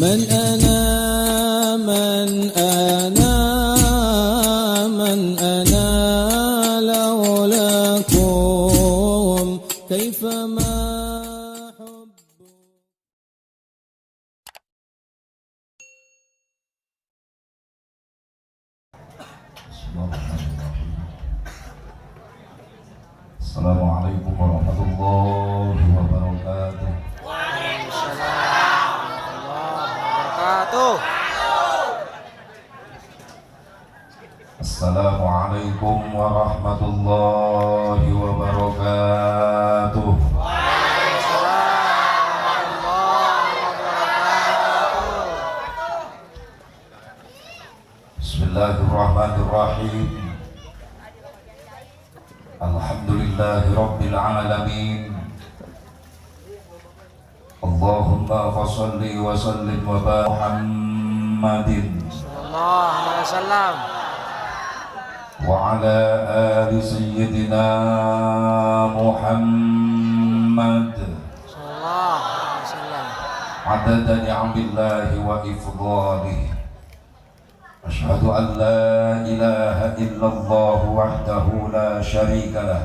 من أنا من أنا من أنا لولاكم كيف ما حب. Bismillahirrahmanirrahim. Assalamualaikum warahmatullahi wabarakatuh. Wabarakatuh. Assalamualaikum warahmatullahi wabarakatuh. Warahmatullahi wabarakatuh. Bismillahirrahmanirrahim. Alhamdulillahi rabbil alamin. Allahumma fashalli wa sallim wa barik Muhammadin Sallallahu alaihi wasallam. wa ala ali sayyidina Muhammad Sallallahu alaihi wasallam. عدد نعم الله وإفضاله. أشهد أن لا إله إلا الله وحده لا شريك له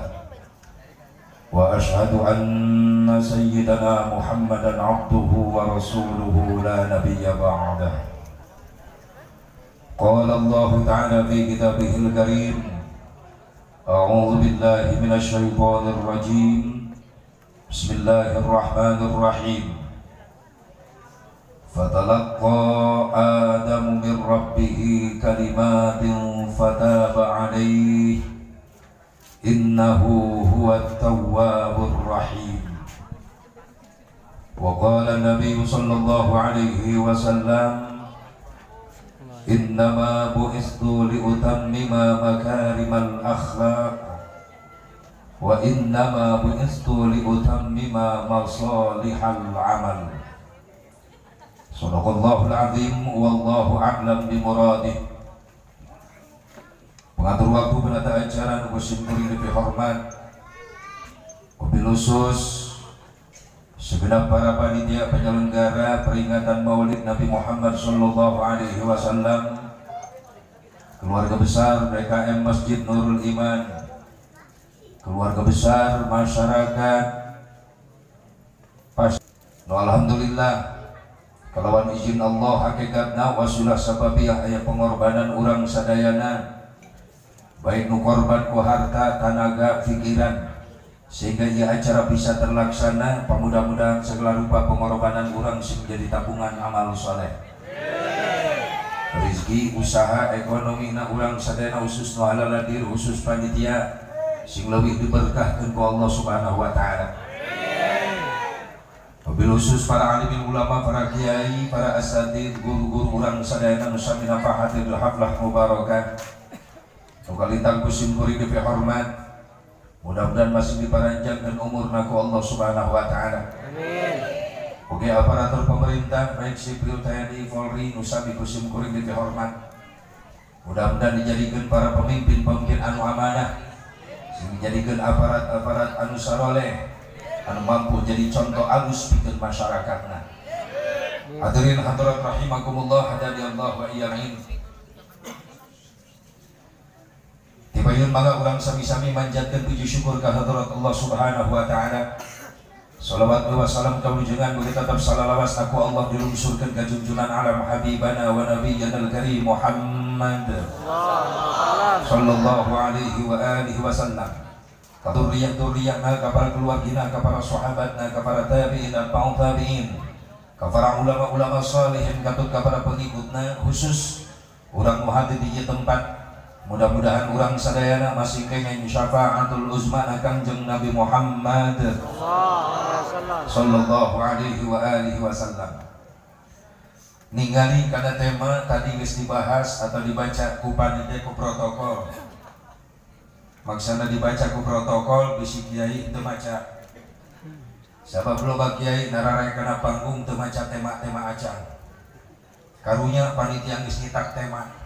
وأشهد أن سيدنا محمدا عبده ورسوله لا نبي بعده. قال الله تعالى في كتابه الكريم: أعوذ بالله من الشيطان الرجيم، بسم الله الرحمن الرحيم. فتلقى آدم من ربه كلمات فتاب عليه إنه هو التواب الرحيم. وقال النبي صلى الله عليه وسلم: إنما بعثت لأتمم مكارم الأخلاق وإنما بعثت لأتمم مصالح العمل. صدق الله العظيم والله أعلم بمراده. Pengatur waktu, penata acara nu simkuring dipihormat, wabil khusus segenap para panitia penyelenggara peringatan Maulid Nabi Muhammad Sallallahu Alaihi Wasallam, keluarga besar DKM Masjid Nurul Iman, keluarga besar masyarakat pas. No, alhamdulillah, kalawan izin Allah, hakikatna wasilah sababiyah aya pengorbanan urang sadayana, baik nu korban ku harta, tanaga, pikiran, sehingga ia acara bisa terlaksana. Mudah-mudahan segala rupa pengorbanan urang sing jadi tabungan amal soleh, rezeki, usaha, ekonomi na urang sadayana, khusus nu haladir, khusus panitia, sing leuwih diberkahkeun ku Allah Subhanahu wa taala. Wabil khusus para alimin ulama, para kiai, para asatid, guru-guru urang sadayana nu sami nafahatil haflah mubarakah. Nu kalintang ku simkuring dipihormat. Mudah-mudahan masih diparanjangkeun umurna ku Allah Subhanahu wa taala. Amin. Oke, aparatur pemerintah baik sipil, TNI, Polri nu sami ku simkuring dipihormat. Mudah-mudahan dijadikan para pemimpin-pemimpin anu amanah, sing dijadikan aparat-aparat anu saroleh, anu mampu jadi contoh alus pikeun masyarakatna. Hadirin hadirat rahimakumullah, hadani Allah wa iyyakum. Tibayun mangga urang sami-sami manjatkeun puji syukur ka hadirat Allah Subhanahu wa taala. Salawat wa salam kawujudan mugi tetap salalawas ku Allah dilungsurkeun ka junjungan alam, habibana wa nabiyyana al-karim Muhammad sallallahu alaihi wa alihi wasallam, ka dzurriyyah-dzurriyyahna, ka para keluargina, ka para sahabatna, ka para tabi'in dan tabi'in, ka para ulama-ulama salihin, katut ka para pengikutna, khusus urang nu hadir di tempat. Mudah-mudahan urang sadayana masih kenging syafaatul uzma na Kangjeng Nabi Muhammad sallallahu alaihi wa alihi wasallam. Ningali kana tema tadi geus dibahas atau dibaca ku panitia, ku protokol. Maksana dibaca ku protokol, bisi kiai teu maca. Sabab loba kiai nararae kana panggung teu maca tema-tema acan. Karunya panitia geus nyitak tema.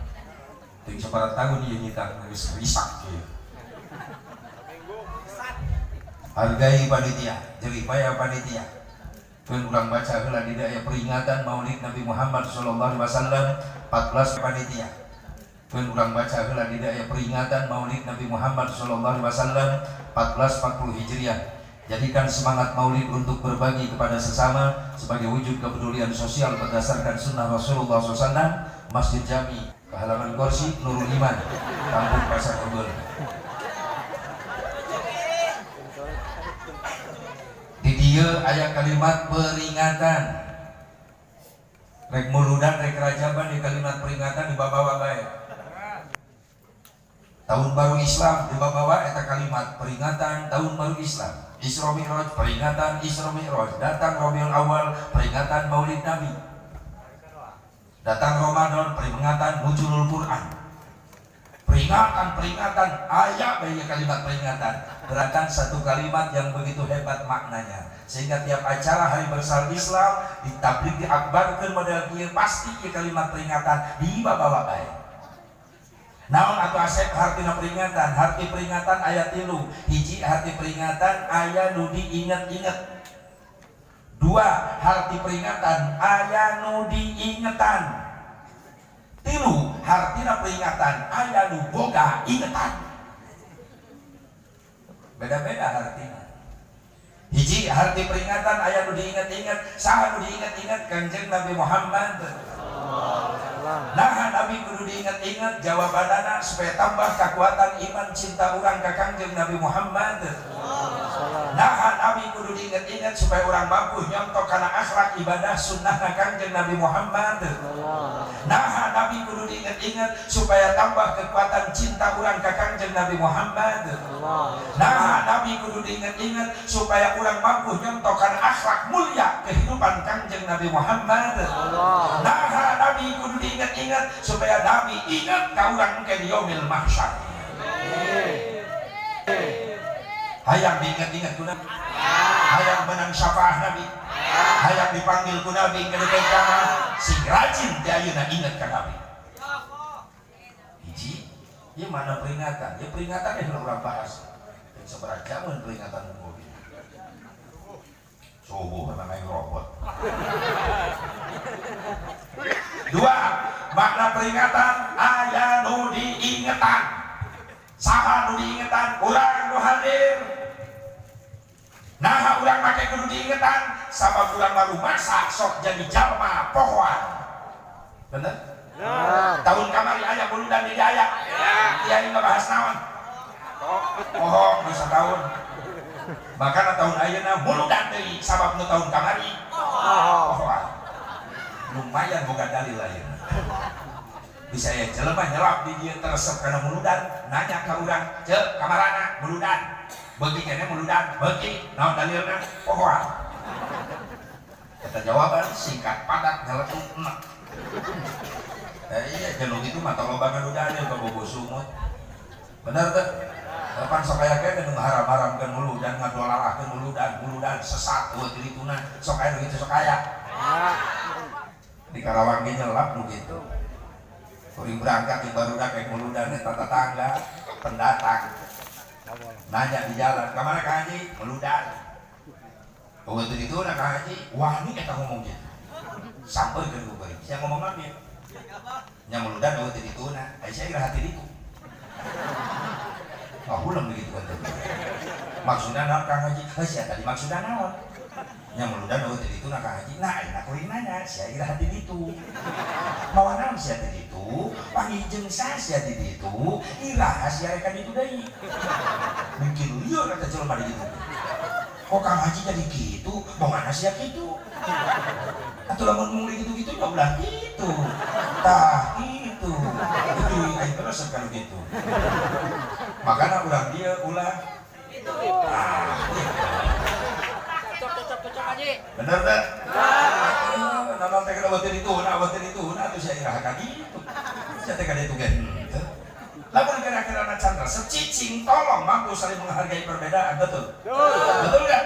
Ting sabaraha tahun ieu nyitak, geus risak ieu. Hargai panitia, jerih payah panitia. Keun urang baca heula di aya peringatan Maulid Nabi Muhammad sallallahu alaihi wasallam 14 panitia. Keun urang baca heula di aya peringatan Maulid Nabi Muhammad sallallahu alaihi wasallam 1440 Hijriah. Jadikan semangat maulid untuk berbagi kepada sesama sebagai wujud kepedulian sosial berdasarkan sunnah Rasulullah SAW. Masjid Jami, halaman kursi Nurul Iman, Kampung Pasar Kebun. Di dieu aya kalimat peringatan. Rek muludan rek rajaban di kalimat peringatan dibawa bae. Tahun baru Islam dibawa eta kalimat peringatan tahun baru Islam. Isra Mi'raj peringatan Isra Mi'raj, datang Rabiul Awal peringatan Maulid Nabi, datang Ramadan peringatan Nuzulul Quran. Peringatan-peringatan aya banyak kalimat peringatan. Beratan satu kalimat yang begitu hebat maknanya sehingga tiap acara hari besar Islam ditablik diakbarkeun model kieu pasti ieu kalimat peringatan dibawa bae. Naon atuh asep hartina peringatan? Harti peringatan aya 3. Hiji harti peringatan aya nu diinget-inget. 2 harti peringatan aya nu diingetan. 3 hartina peringatan aya nu boga ingetan. Beda-beda hartina. Hiji harti peringatan aya nu diinget-inget. Saha nu diinget-inget? Kanjeng Nabi Muhammad. Nah, Nabi kudu diingat-ingat jawabanana supaya tambah kekuatan iman cinta urang ka Kangjeng Nabi Muhammad. Nah, Nabi kudu diingat-ingat supaya urang mampu nyontok kana akhlak ibadah sunnah Kangjeng Nabi Muhammad. Nah, Nabi kudu diingat-ingat supaya tambah kekuatan cinta urang ka Kangjeng Nabi Muhammad. Nah, Nabi kudu diingat-ingat supaya urang mampu nyontok kana akhlak mulia kehidupan Kangjeng Nabi Muhammad. Nah, Nabi kudu diingat-ingat supaya Nabi ingat ka urang ke yaumil mahsyar. Hayang diingat-ingat ku Nabi, hayang menang syafaah Nabi, hayang dipanggil ku Nabi ke depan kamar, sing rajin ti ayeuna ingat ka Nabi. Hiji, ieu mana peringatan? Ieu peringatan eh urang bahas. Yang sabaraha jaman peringatan unggul. Subuh karena naik robot. 2, makna peringatan aya nu diingetan. Saha nu diingetan? Urang nu hadir. Nah, urang make kudu diingetan sabab urang baru masa sok jadi jalma pohoan. Bener? Tahun kamari aya muludan di aya. Kiai ngabahas naon? Poho nu satahun. Bahkan tahun ayeuna muludan deui sabab nu tahun kamari pohoan. Lumayan boga dalil ayeuna. Bisa ya jelema nyelap di dieu teresep kana muludan, nanya ka urang, "Ceuk, kamarana muludan?" Beuki keneh muludan, beuki naon dalilna? Pohoan. Kata jawaban singkat padat nyeletuk enek. Iya jelung itu mah tong loba ngadu dalil ka bobo sumut. Bener teu? Kapan sok aya keneh nu ngaharam-haramkeun muludan, ngadolalahkeun muludan, muludan sesat eueuh dituna, sok aya nu kitu sok aya. Di Karawang ge nyelap nu kitu. Kuring berangkat di barudak kayak muludan eta tetangga pendatang. Nanya di jalan, "Ka mana Kang Haji?" Muludan. Eueuh teu dituna Kang Haji, wani eta ngomong kitu. Sampeurkeun ku kuring. Sia ngomong naon ieu? Nya muludan eueuh teu dituna, ai sia iraha ti ditu. Ngahuleng begitu kan teh. Maksudna naon Kang Haji? Heuh sia tadi maksudna naon? Nya muludan eueuh teu dituna Kang Haji. Nah, ayeuna kuring nanya, sia iraha ti ditu. Mawa naon sia ti ditu? Panggih jeung saha sia ti ditu? Iraha sia rek ka ditu deui. Mungkin lieur eta jelema di ditu. Kok Kang Haji jadi gitu? Mau mana sia kitu? Atuh lamun mung gitu-gitu ya ulah gitu. Tah gitu. Jadi aing terus kalau gitu. Makanya urang dia ulah gitu. Ah, Cocok aja. Bener teh? Nah, teh kana batin itu, nah batin itu, nah atuh sia iraha ka ditu. Sia teh ka ditu ge henteu. Lamun kira-kira na can resep cicing, tolong mampu saling menghargai perbedaan, betul? Betul nggak?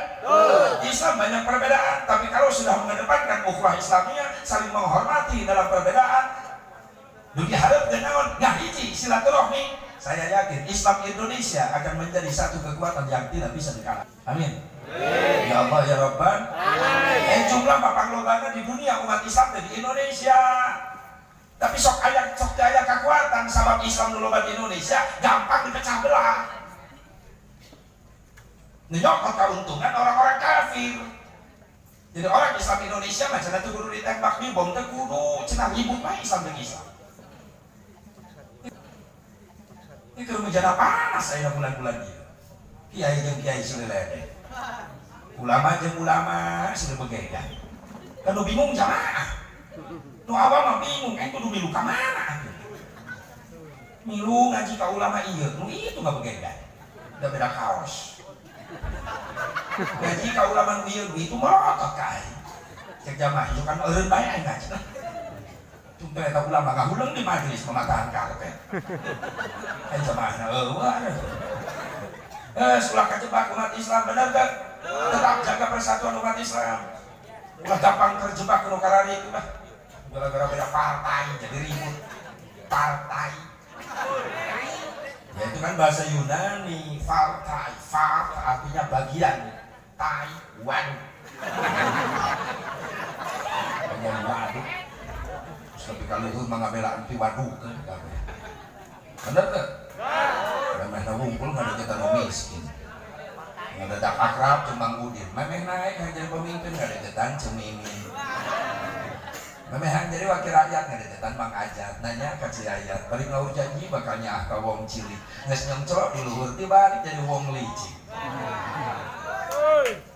Islam banyak perbedaan, tapi kalau sudah mengedepankan ukhuwah Islamiyah, saling menghormati dalam perbedaan, nu diharapkeun naon? Ngahiji silaturahmi, Saya yakin Islam Indonesia akan menjadi satu kekuatan yang tidak bisa dikalahkan. Amin. Ya Allah ya Rabban. Jumlah papanglobana di dunia umat Islam di Indonesia. Tapi sok aya kekuatan sabab Islam nu loba di Indonesia gampang dipecah belah. Nyokot keuntungan orang-orang kafir. Jadi orang Islam Indonesia mah cenah teu kudu ditembak, dibom teu kudu, cenah ribut mah Islam jeung Islam. Ini keur menjadi panas aya bulan-bulan ieu. Kiai jeung kiai silih ledek. Ulama jeung ulama silih begeda. Kan nu bingung jamaah. Nu awal mah bingung, kudu milu ka mana atuh? Milu ngaji ka ulama ieu, nu itu nggak begeda. Udah beda kaos. Ngaji ka ulama nu ieu, nu itu melotot ka aing. Cek jamaah ieu kan eureun bae aing ngaji lah. Tunggu eta ulama ngahuleng di majelis mematahan karpet. Aing jamaahna eueuh. Ulah kejebak umat Islam, bener kan? Tetap jaga persatuan umat Islam. Ulah gampang terjebak nu karari itu lah. Gara-gara beda partai jadi ribut. Partai. Ya itu kan bahasa Yunani, partai, fart artinya bagian, tai, waduk. Bagian waduk. Terus tapi kalau itu mengambil anti waduk kan. Bener kan? Memeh wungkul nggak ada kita nu miskin. Nggak akrab jeung Mang Udin. Memeh naik yang jadi pemimpin nggak ada Cemimin. Memeh yang jadi wakil rakyat nggak ada Mang Ajat. Nanya ke Ciayat. Balik ngawur janji bakal nyaah ka wong cilik. Geus nyongclok di luhur tibalik jadi wong licik.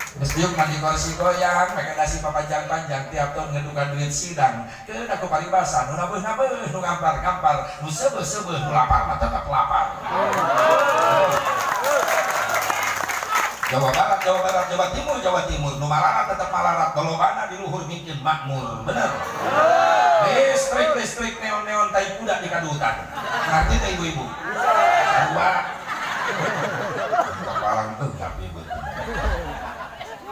Geus diuk mandi kursi goyang, pakai dasi papanjang-panjang, tiap tahun ngedukan duit sidang. Keun aku paribasa, nu nabeuh-nabeuh, nu ngampar-ngampar, nu seubeuh-seubeuh, nu lapar mah tetap lapar. Jawa Barat, Jawa Barat, Jawa Timur, Jawa Timur, nu malarat tetap malarat, lolobana di luhur mungkin makmur, bener. Listrik, listrik, neon, neon, tai kuda di kadutan. Ngerti teh ibu-ibu? Dua. Kapalang tuh nggak ibu.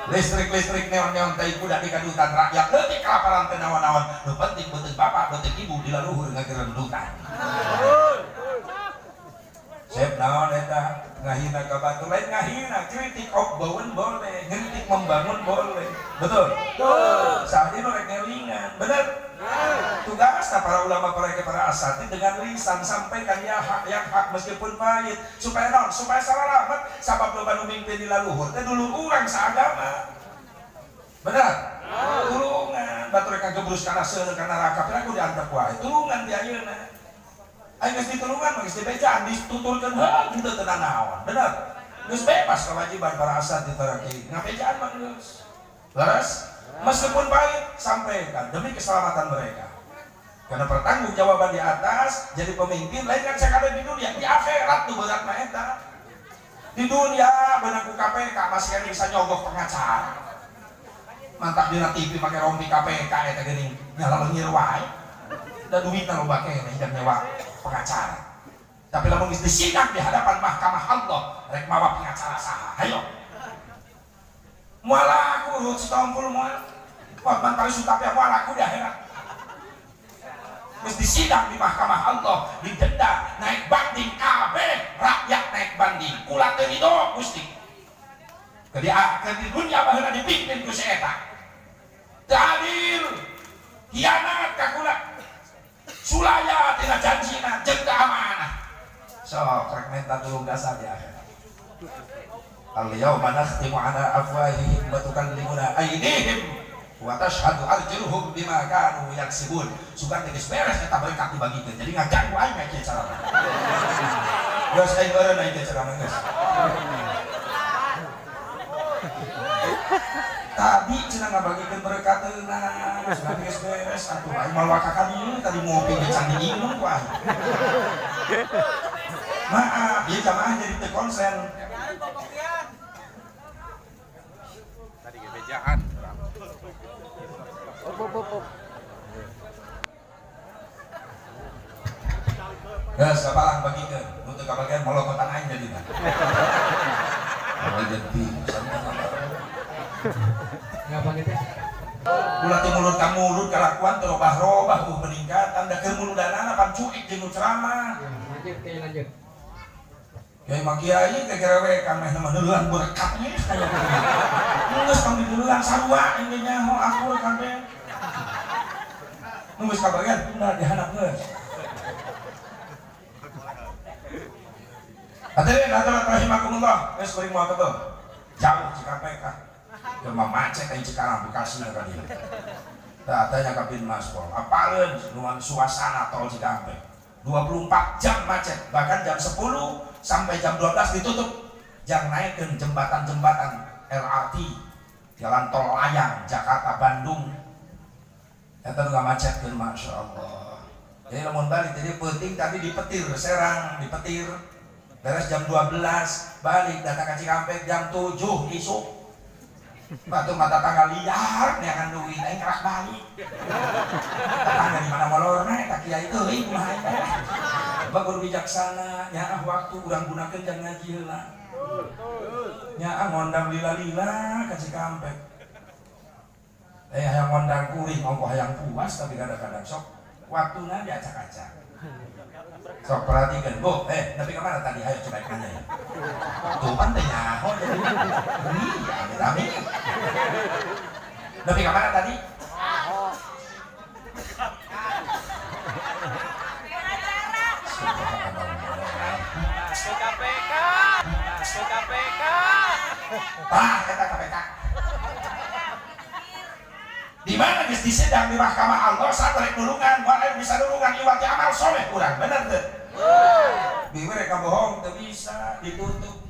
Listrik, listrik, neon, neon, tai kuda di kadutan, rakyat leutik kelaparan teu naon-naon. Nu penting beuteung bapak, beuteung ibu di laluhur ngagerendutan. Sep naon eta ngahina ka batur, lain ngahina, kritik opbawen boleh, ngeritik membangun boleh. Betul? Betul. Saat ini rek ngelingan, bener? Tugasnya para ulama, para para asatid dengan lisan sampaikan ya hak yang hak meskipun pahit supaya naon, supaya salamet sabab loba nu mimpi di laluhur teh dulur urang saagama. Bener? Tulungan batur rek kagebrus kana seuneu kana neraka pira ku diantep wae. Tulungan di ayeuna. Aing geus ditulungan mah geus dibejaan dituturkeun heuh kitu teu nanaon. Bener? Geus bebas kewajiban para asatid para kiai. Ngabejaan mah geus. Leres? Meskipun pahit sampaikan demi keselamatan mereka. Karena pertanggungjawaban di atas jadi pemimpin lain kan sekadar di dunia, di akhirat tuh berat mah eta. Di dunia beunang ku KPK masih kan bisa nyogok pengacara. Mantap dina TV pakai rompi KPK eta geuning nyala leungir wae. Da duitna loba keneh jam nyewa pengacara. Tapi lamun geus disidang di hadapan mahkamah Allah, rek mawa pengacara saha? Hayo. Moal laku Ruhut Sitompul moal. Hotman Paris Hutapea moal laku di akhirat. Geus disidang di mahkamah Allah, didenda, naik banding kabeh, rakyat naik banding. Kula teu ridho Gusti. Ke di dunia baheula dipimpin ku si eta. Teu adil, hianat ka kula. Sulaya tina janjina jeung teu amanah. Sok rek minta tulung dasar di akhirat. Al-yawma nakhtimu ala afwahihim wa tukallimuna aydihim wa tashhadu arjuluhum bima kanu yaksibun. Sugan geus beres eta berkat dibagikeun. Jadi ngaganggu aing kieu carana. Geus aing eureun aing kieu carana geus. Tadi cenah ngabagikeun berkateuna, sugan geus beres atuh aing moal waka ka dieu tadi ngopi ge can diinum ku aing. Maaf, ieu jamaah jadi teu konsen. Tadi gebejaan. Op, op, op, op. Geus kapalang bagikeun, nu teu kabagian molototan aing jadina. Moal jadi Ngapa gitu? Ulah ti mulut ka mulut kalakuan teu robah-robah peningkatan da keur muludanana pan cuek jeung nu ceramah. Ya, lanjut, kayak lanjut. Kiai mah kiai teh gerewe kan meh mah duluan berkatnya kaya kitu. Geus tong diduluan sarua aing ge nyaho akur kabeh. Nu geus kabagian tunda dihandap geus. Hadirin hadirat rahimakumullah, geus kuring moal tebel. Jauh Cikampek ah. Keur mah macet aing Cikarang Bekasi ka dieu. Tah tanya ka Bin Maspol, apaleun nuan suasana tol Cikampek. 24 jam macet, bahkan jam 10 sampai jam 12 ditutup. Jangan naikkan jembatan-jembatan LRT, jalan tol layang Jakarta Bandung. Eta nu macet kan, Masya Allah. Jadi lamun balik, jadi penting tadi dipetir Serang, dipetir. Beres jam 12, balik datang ke Cikampek jam 7 isuk. Batu mata tangga liar, neangan duit, aing kerak balik. Tetangga di mana molorna eta kiai euy kumaha eta. Bagur bijaksana, nyaah waktu urang gunakeun jang ngaji heula. Nyaah ngondang lila-lila ka Cikampek. Hayang ngondang kuring, ongkoh hayang puas tapi kadang-kadang sok waktuna diacak-acak. Sok perhatikan, Bu, tapi kemana tadi? Ayo coba nanya ya. Tuh kan teh nyaho jadi. Iya, amit-amit. Tapi kemana tadi? KPK. KPK. Tah, kata KPK. Di mana geus disidang di mahkamah Allah saat rek nulungan, moal bisa nulungan iwati amal soleh urang, bener teu? Bieu rek bohong teu bisa, ditutup.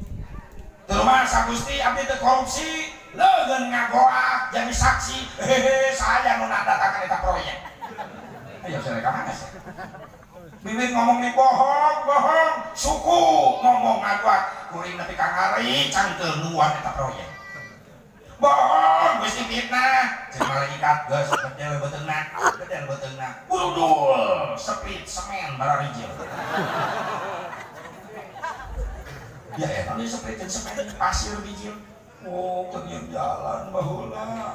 Teu masa Gusti abdi teu korupsi, leugeun ngagoak jadi saksi, hehe saya nu nadatangan eta proyek. Ayo saya ka mana sih? Bibir ngomong nih bohong, bohong, suku ngomong ngagoak, kuring nepi ka ngari cangkeul nuan eta proyek. Bohong, Gusti fitnah. Cek malaikat geus bedel beuteungna, bedel beuteungna. Burudul, sepit, semen bararijil. Ya eta nih sepit jeung semen pasir bijil. Oh, keur jalan baheula.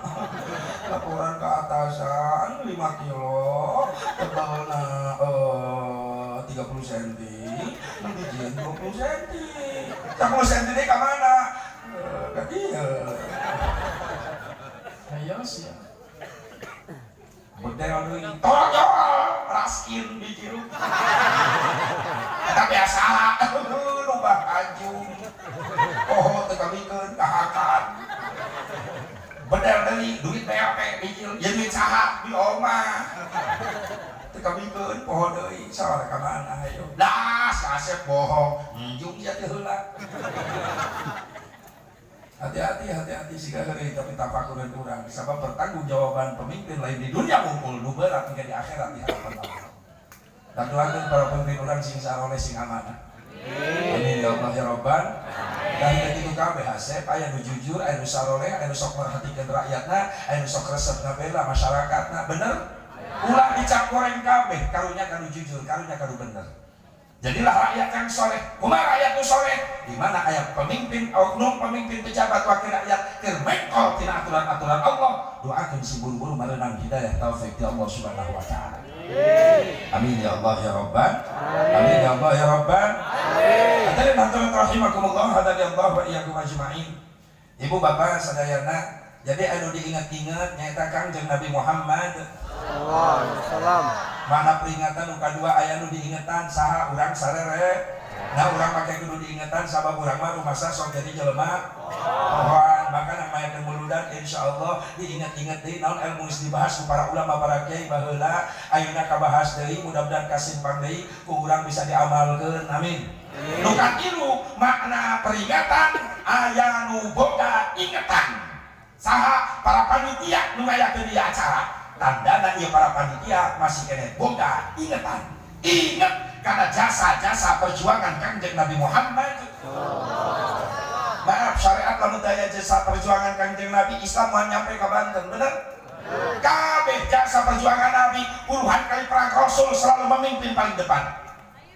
Laporan ke atasan 5 kilo, tebalna 30 cm, bijil 20 cm. 10 cm deui ka mana? Ka dieu. Ayo sih. Bedel deui, tojol, raskin bijil. Eta biasa, lubah anjung. Oh, teu kabikeun kahakan. Bedel deui, duit BAP bijil, ya duit saha di omah. Teu kabikeun poho deui, salah ka mana ayo. Dah, si Asep bohong, njung sia teh heula. Hati-hati, hati-hati sih heureuy tapi tafakureun urang sabab pertanggungjawaban pemimpin lain di dunia unggul nu berat hingga di akhirat di hadapan Allah. Dan doakeun para pemimpin urang sing saroleh sing amanah. Amin ya Allah ya Rabbal. Dan begitu kabeh hasep aya nu jujur, aya nu saroleh, aya nu sok merhatikeun rakyatna, aya nu sok resep ngabela masyarakatna, bener? Ulah dicap goreng kabeh, karunya kanu jujur, karunya kanu bener. Jadilah rakyat yang soleh. Kumaha rakyat nu soleh? Di mana aya pemimpin, oknum pemimpin, pejabat, wakil rakyat keur mengkol tina aturan-aturan Allah. Doakeun si buru-buru merenang hidayah taufik di Allah Subhanahu wa taala. Amin ya Allah ya Rabbal. Amin ya Allah ya Rabbal. Hadirin hadirat rahimakumullah, hadani Allah wa iyyakum ajmain. Ibu bapak sadayana, jadi anu diingat-ingat nyaeta Kangjeng Nabi Muhammad sallallahu alaihi wasallam. Mana peringatan nu kadua aya nu diingetan saha urang sarere. Nah urang make kudu diingetan sabab urang mah rumasa sok jadi jelema pohoan. Maka nang mayakeun muludan insyaallah diinget-inget deui naon ilmu geus dibahas ku para ulama para kiai baheula ayeuna kabahas deui mudah-mudahan kasimpang deui ku urang bisa diamalkeun amin. Nu katilu makna peringatan aya nu boga ingetan saha para panitia nu ngayakeun ieu acara. Tandana ieu para panitia masih keneh boga ingetan. Inget karena jasa-jasa perjuangan Kangjeng Nabi Muhammad. Maaf syariat lamun daya jasa perjuangan Kangjeng Nabi Islam moal nyampe ke Banten, bener? Kabeh jasa perjuangan Nabi puluhan kali perang Rasul selalu memimpin paling depan.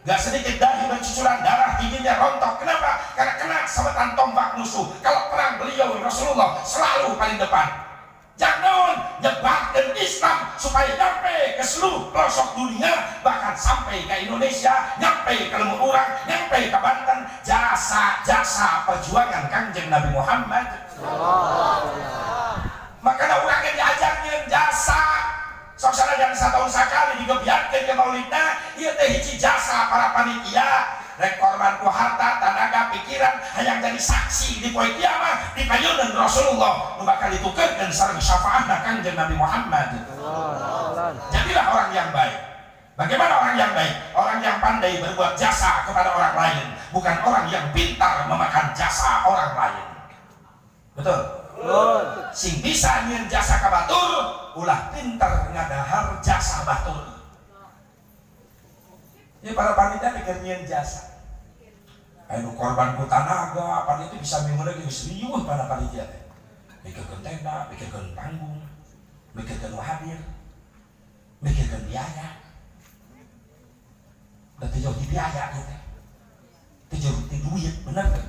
Gak sedikit dahi bercucuran darah, giginya rontok. Kenapa? Karena kena sabetan tombak musuh. Kalau perang beliau Rasulullah selalu paling depan. Jangan Nyebarkan Islam supaya nyampe ke seluruh pelosok dunia, bahkan sampai ke Indonesia, nyampe ke lembur urang, nyampe ke Banten. Jasa-jasa perjuangan Kangjeng Nabi Muhammad. Makanya urang yang diajarkan jasa, sok sanajan satahun sakali digebyarkeun ke maulidna, ieu teh hiji jasa para panitia, rek korban ku harta, tenaga, pikiran, hayang jadi saksi di poe kiamat di payunan Rasulullah nu bakal ditukerkeun sareng syafaatna Kangjeng Nabi Muhammad. Jadilah orang yang baik. Bagaimana orang yang baik? Orang yang pandai berbuat jasa kepada orang lain, bukan orang yang pintar memakan jasa orang lain. Betul? Betul. Sing bisa nyieun jasa ka batur, ulah pintar ngadahar jasa batur. Ini para panitia mikir nyieun jasa. Anu korban ku tanaga, panitia bisa minggu lagi geus riuh pada panitia teh. Mikirkeun tenda, mikirkeun panggung, mikirkeun nu hadir, mikirkeun biaya. Udah teu jauh di biaya gitu. Teu jauh di duit, bener kan?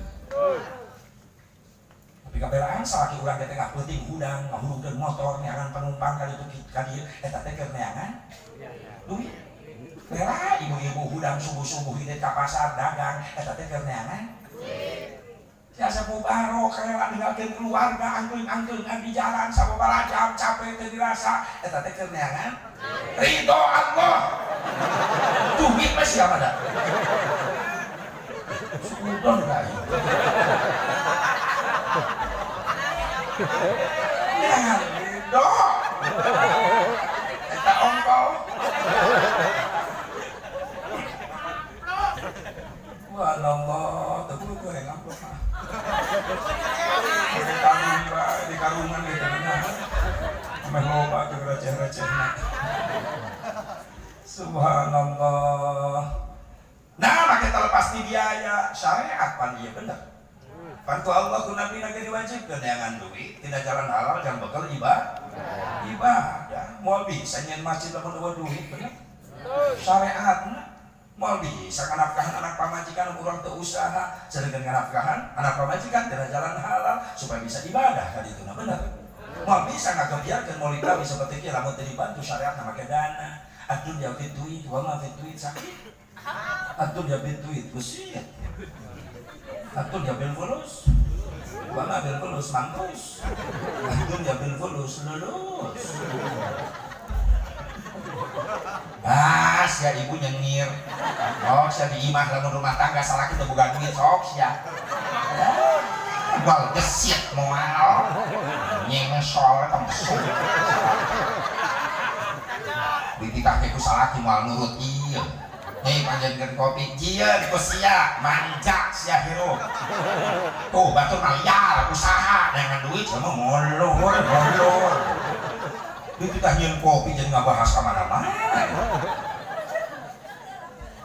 Tapi kabelaan salaki urang teh tengah peuting hudang ngahurungkeun motor neangan penumpang kali itu ka dieu, eta teh keur neangan duit. Rela ibu-ibu hudang subuh-subuh ini ka pasar dagang, eta teh keur neangan. Jasa mubarok rela ninggalkeun keluarga, angkeung-angkeungan di jalan sababaraha jam, capek teu dirasa, eta teh keur neangan ridho Allah. Duit mah siapa da? Sudon ka aing. Neangan ridho. Eta ongko. Wah Allah, teu kudu goreng amplop mah. Di karung bae, di karungan gitu nah. Ameh loba jeung receh-recehna. Subhanallah. Nah, maka terlepas di biaya syariat pan ieu bener. Pan ku Allah ku Nabi na ge diwajibkeun neangan duit tina jalan halal jang bekal ibadah. Ibadah moal bisa nyieun masjid lamun eueuh duit, bener. Syariatna moal bisa nganafkahan anak pamajikan urang teu usaha, sedangkan nganafkahan anak pamajikan tina jalan halal supaya bisa ibadah ka dituna, bener. Moal bisa ngagebyarkeun maulid Nabi seperti kieu lamun teu dibantu syariatna make dana. Adunya fit duit wa ma fit duit sakit. Adunya fit duit besit. Adunya bil fulus wa ma bil fulus mampus. Adunya bil fulus lulus. Ah, sia ibu nyengir. Oh, sia di imah lamun rumah tangga salaki teu boga duit sok sia. Wal gesit moal. Nyengsol kemsuk. Dititah ku salaki moal nurut ieu. Hei panjenengan kopi jieun ku sia manja sia hirup. Tuh batur mah liar usaha dengan duit sama ngolor ngolor. Dititah nyieun kopi jeung ngabahas ka mana-mana.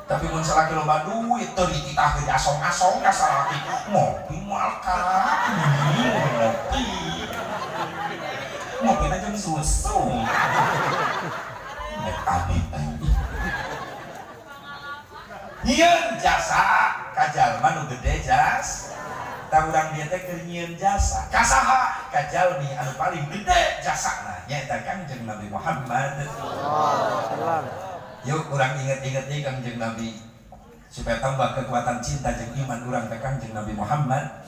Tapi mun salaki loba duit teu dititah ge asong-asong ka salaki ngopi moal ka ngopi. Ngopi na jeung susu. Nek abdi nyieun jasa ka jalma nu gede jas. Tah urang dieu teh keur nyieun jasa. Ka saha? Ka jalmi anu paling gede jasana nyaeta Kangjeng Nabi Muhammad. Yuk urang inget-inget deui Kangjeng Nabi supaya tambah kekuatan cinta jeung iman urang ka Kangjeng Nabi Muhammad.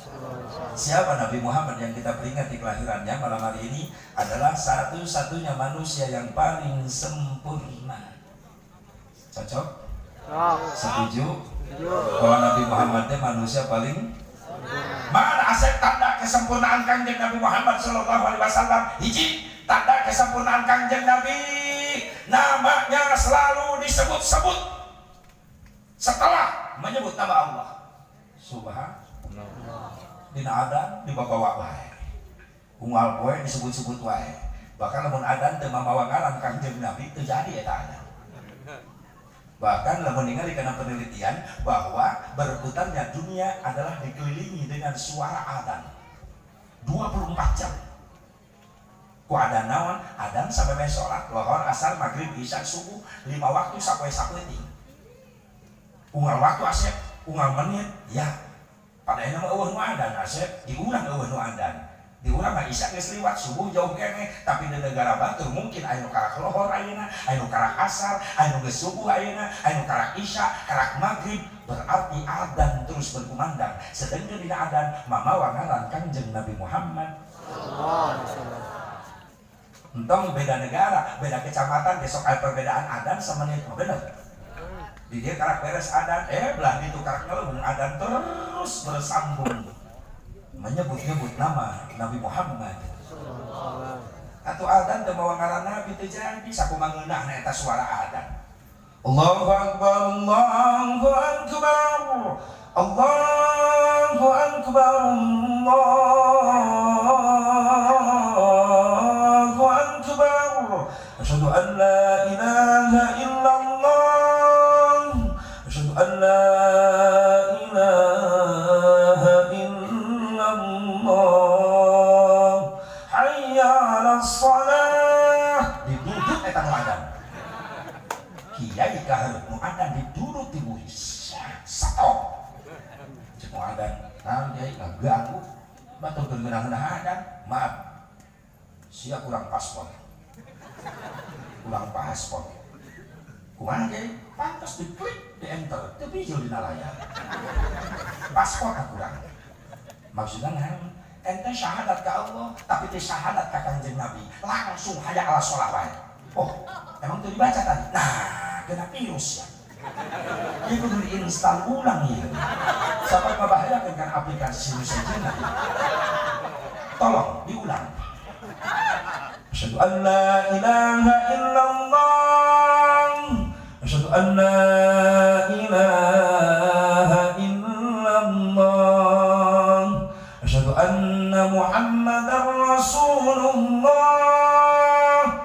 Siapa Nabi Muhammad yang kita peringati kelahirannya malam hari ini adalah satu-satunya manusia yang paling sempurna. Cocok? Setuju? Bahwa Nabi Muhammad itu manusia paling mana asep tanda kesempurnaan Kangjeng Nabi Muhammad sallallahu alaihi wasallam? Hiji, tanda kesempurnaan Kangjeng Nabi, namanya selalu disebut-sebut setelah menyebut nama Allah. Subhanallah. Dina adan dibawa wae. Unggal poe disebut-sebut wae. Bahkan lamun adan teu mamawa ngaran Kangjeng Nabi teu jadi eta adan. Bahkan lamun ningali karena penelitian bahwa berputarnya dunia adalah dikelilingi dengan suara adan 24 jam. Ku adan naon? Adan sampai meh sholat, lohor, asar, maghrib, isya, subuh, 5 waktu sapoe sapoe. Unggal waktu asep, unggal menit, ya. Pada akhirnya mah eueuh nu adan asep, di urang eueuh nu adan. Di urang mah isya geus liwat, subuh jauh keneh, tapi di negara batur mungkin aya nu karak lohor ayeuna, aya nu karak asar, aya nu geus subuh ayeuna, aya nu karak isya, karak maghrib, berarti adzan terus berkumandang. Sedengkeun dina adzan mamawa ngaran Kangjeng Nabi Muhammad. Entong beda negara, beda kecamatan, besok ada perbedaan adzan semenit, oh, bener. Di dia karak beres adzan, belah ditu karak ngelubung adzan terus bersambung menyebut-nyebut nama Nabi Muhammad. Atau adzan teu mawa ngaran Nabi teu jadi sakumaha ngeunahna eta suara adzan. Allahu Akbar, Allahu Akbar, Allahu Akbar, Allahu Akbar. Asyhadu an la ilaha illallah. Asyhadu an la ilaha illallah. Hayya 'alas shalah. Didudut eta nu adzan. Kiai kahareup nu adzan didudut ti buri. Stop. Cek nu adzan, naon kiai ngaganggu. Batur keur ngeunah-ngeunah adzan. Maaf. Sia kurang paspor. Kurang paspor. Kumaha kiai? Pantas diklik, di enter, teu bijil dina layar. Paspor kurang. Maksudnya naon? Ente syahadat ke Allah, tapi teu syahadat ka Kangjeng Nabi. Langsung hayya ala sholah wae. Oh, emang itu dibaca tadi? Nah, kena virus ya. Ini kudu diinstal ulang ya. Sampai membahayakan kan aplikasi saja. Tolong diulang. Asyhadu an la ilaha illallah. Asyhadu an la ilaha illallah. Asyhadu anna Muhammadar Rasulullah.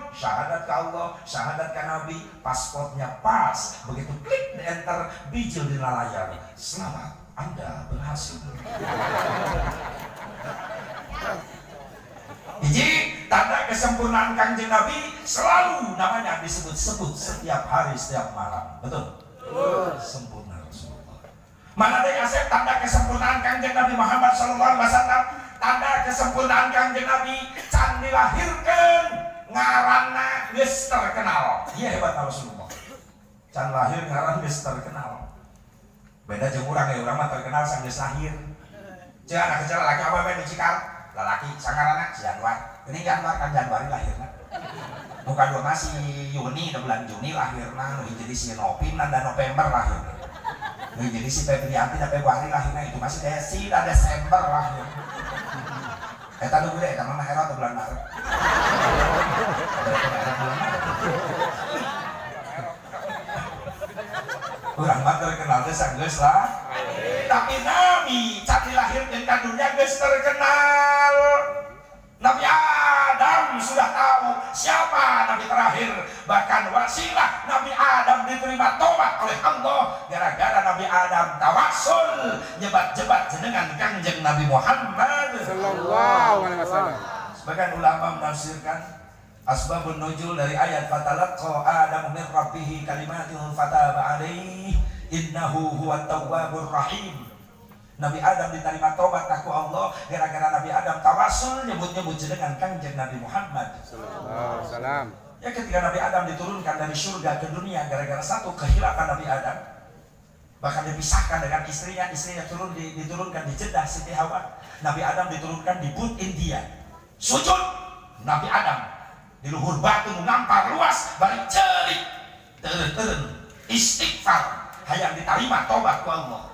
Syahadat ke Allah, syahadat ke Nabi, pasportnya pas. Begitu klik di enter, bijil di layar. Selamat, Anda berhasil. Hiji, tanda kesempurnaan Kangjeng Nabi selalu namanya disebut-sebut setiap hari, setiap malam. Betul? Sempurna Rasulullah. Mana ada yang tanda kesempurnaan Kangjeng Nabi Muhammad sallallahu alaihi wasallam? Tanda kesempurnaan Kangjeng Nabi can dilahirkan ngaranna geus terkenal. Iya hebat Rasulullah. Can lahir ngaran geus terkenal. Beda jeung urang ya, urang mah terkenal sanggeus lahir. Jeung anak kecil laki apa bae dicikal? Lalaki sangaranna si Januar. Ini Januar kan Januari lahirna. Muka dua masih Juni, udah bulan Juni lahirna, nu jadi si Novin dan November lahirna. Nu jadi si Febrianti dan Februari lahirna, itu masih Desi dan Desember lahir. Eta nu gede eta mah Maret bulan Maret. Eta bulan Maret. Urang mah terkenal teh sanggeus lah. Tapi Nabi can dilahirkeun ka dunia geus terkenal. Nabi Adam sudah tahu siapa Nabi terakhir. Bahkan wasilah Nabi Adam diterima tobat oleh Allah gara-gara Nabi Adam tawasul nyebat-jebat jenengan Kangjeng Nabi Muhammad sallallahu alaihi wasallam. Sebagian ulama menafsirkan asbabun nuzul dari ayat fatalaqqa Adamu min rabbih kalimatin fataba alaihi innahu huwat tawwabur rahim. Nabi Adam diterima tobat aku Allah gara-gara Nabi Adam tawasul nyebut-nyebut jenengan Kangjeng Nabi Muhammad sallallahu alaihi wasallam. Ya ketika Nabi Adam diturunkan dari surga ke dunia gara-gara satu kehilapan Nabi Adam, bahkan dipisahkan dengan istrinya, istrinya turun diturunkan di Jeddah Siti Hawa. Nabi Adam diturunkan di Bud India. Sujud Nabi Adam di luhur batu ngampar luas balik cerik teureun istighfar hayang diterima tobat ku Allah.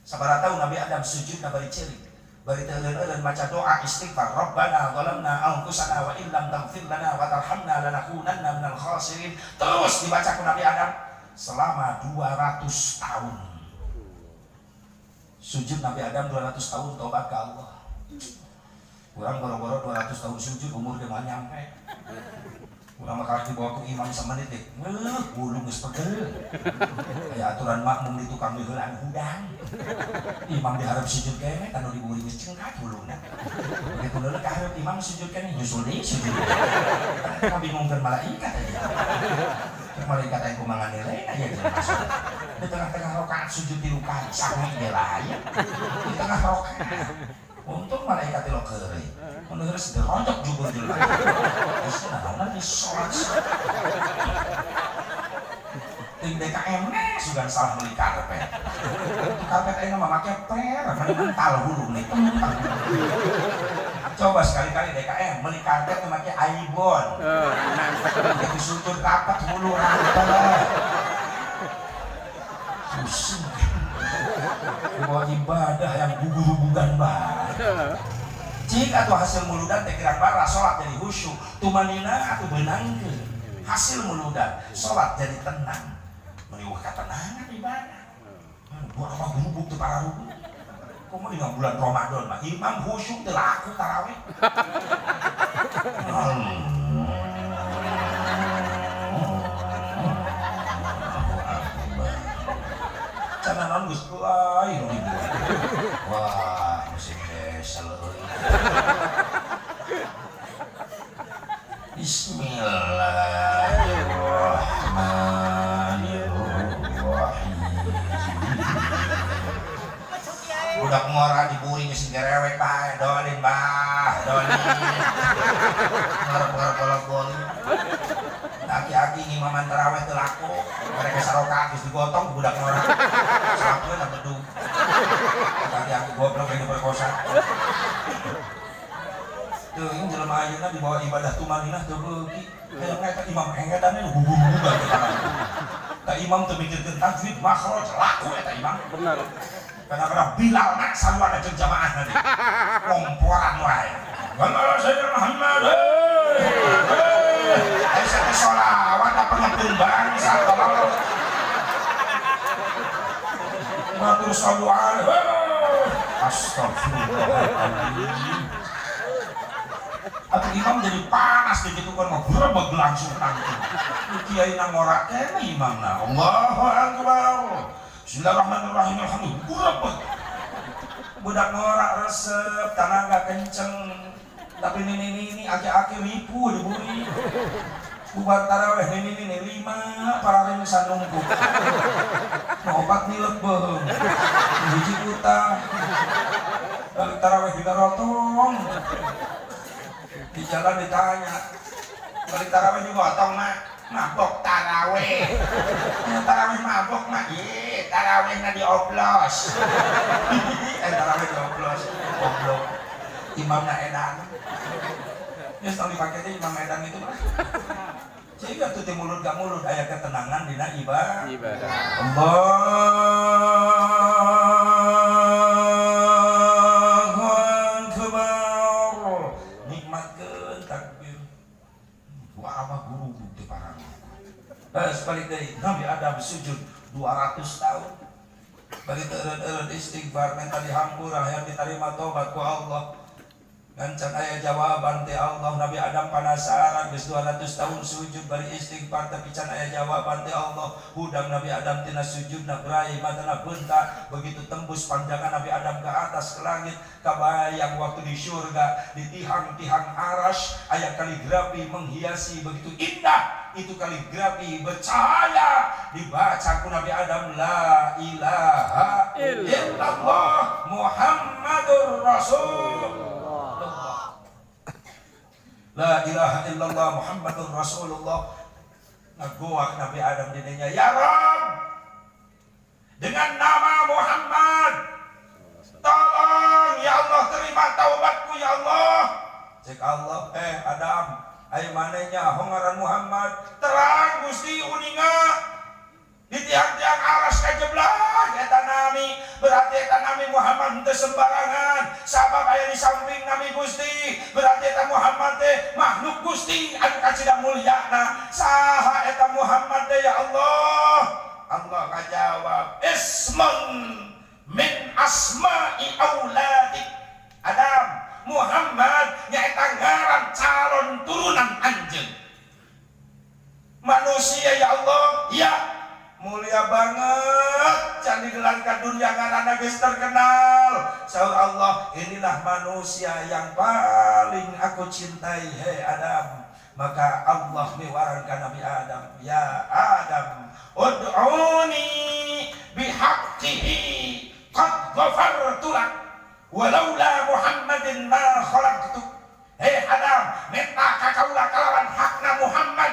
Sabaraha tahu Nabi Adam sujud na bari cerik bari teureun maca doa istighfar Rabbana zalamna anfusana wa illam taghfir lana wa tarhamna lanakunanna minal khasirin. Terus dibaca ku Nabi Adam selama 200 tahun. Sujud Nabi Adam 200 tahun tobat ke Allah. Kurang boro-boro 200 tahun sujud umur dia mau nyampe. Urang mah karak dibawa ku imam samenit deh. Wulu geus pegel. Kayak aturan makmum di tukang diheulaan hudang. Imam diharap sujud kene, kanu diburi geus cengkat huluna. Begitu leuleuh ka hareup imam sujud kene, nyusul deui sujud. Kan bingungkeun malaikat aja. Cek malaikat aya kumaha nilai aya jeung masuk. Di tengah-tengah rakaat sujud tilu kali sange ge lain. Di tengah rakaat. Untung malaikat lo keureuy. Mun geus dironjok jubur jelema. Geus naon di salat. Ting DKM sugan salah beli karpet. Itu karpet ayeuna mah make per, mental hulu nih. Coba sekali-kali DKM beli karpet tuh make Aibon. Itu sujud rapat hulu rata. Pusing. Bawa ibadah yang gugur-guguran banget. Jika tuh hasil muludan teh gerak bara salat jadi khusyuk, tumanina atuh beunangkeun. Hasil muludan salat jadi tenang. Meniwah katenangan ibadah. Buat apa gurubuk teu pararuguh. Komo dina bulan Ramadan mah imam khusyuk teu laku tarawih. Cana naon geus lain dibuat. Wah, musim desel euy. Bismillahirrahmanirrahim. Budak ngora diburi geus gerewek bae, dolin bah, dolin. Ngarep-ngarep bolak-balik. Aki-aki ngimaman taraweh teu laku, mereka saroka geus digotong budak ngora. Sakeun bedug. Aki-aki goblok yang diperkosa. Teuing jelema ayeuna dibawa ibadah tumaninah teu beuki. Hayang eta imam engedan gugur-gugur teh tangan. Tah imam teu mikirkeun tajwid makhraj laku eta imam. Bener. Kadang-kadang Bilal nak sarua jeung jamaah nanti. Ngomporan wae. Wallahu sayyidina Muhammad. Ayo satu sholawat apa ngepun bangsa tolong. Matur sallu alaihi. Astagfirullahaladzim. Atau imam jadi panas begitu kan ngegerebek langsung tanggung. Kiai nang ngorak kene imam na. Allahu akbar. Bismillahirrahmanirrahim. Alhamdulillah. Gerebek. Budak ngorak resep, tanaga kenceng. Tapi nini-nini aki-aki ripu diburi. Bubar taraweh nini-nini 5 para rinsan nunggu. Obat nilep beuheung. Hiji utang. Balik taraweh digarotong. Di jalan ditanya, balik taraweh digotong mak, mabok taraweh. Ya, taraweh mabok mak, ye taraweh na dioplos. Taraweh dioplos, goblok. Imamna edan. Ya setahun dipakai teh imam edan itu mah. Sehingga tuh mulut gak mulut aya ketenangan dina ibadah. Allahu akbar. Nikmatkeun takbir. Wah apa guru bukti parang. Balik dari Nabi Adam sujud 200 tahun. Balik eureun-eureun istighfar minta dihampura yang diterima tobat ku Allah. Gancan aya jawaban ti Allah. Nabi Adam penasaran geus 200 tahun sujud bari istighfar tapi can aya jawaban ti Allah. Hudang Nabi Adam tina sujudna berai matana beunta begitu tembus pandangan Nabi Adam ke atas ke langit kabayang waktu di surga di tihang-tihang aras aya kaligrafi menghiasi begitu indah. Itu kaligrafi bercahaya dibaca ku Nabi Adam la ilaha illallah Muhammadur Rasulullah. La ilaha illallah Muhammadur Rasulullah. Ngagoak Nabi Adam dininya, ya Rabb, dengan nama Muhammad tolong ya Allah terima taubatku ya Allah. Cek Allah, Adam, ayo manenya hongaran Muhammad terang Gusti uninga di tiang-tiang aras kajeblak eta nami, berarti eta nami Muhammad henteu sembarangan sabab aya di samping nami Gusti, berarti eta Muhammad teh makhluk Gusti anu kacida mulyana. Saha eta Muhammad teh ya Allah? Allah ngajawab, ismun min asma'i auladik. Adam, Muhammad nyaeta ngaran calon turunan anjeun manusia ya Allah. Ya mulia banget can digelarkan dunia ngaranna geus terkenal. Saur Allah, inilah manusia yang paling aku cintai hei Adam. Maka Allah miwarangkan Nabi Adam, ya Adam ud'uni bihaqqihi qad ghafartu lak Walaula Muhammadin ma khalaqtu. Hei Adam, minta ka kaula kalawan hakna Muhammad,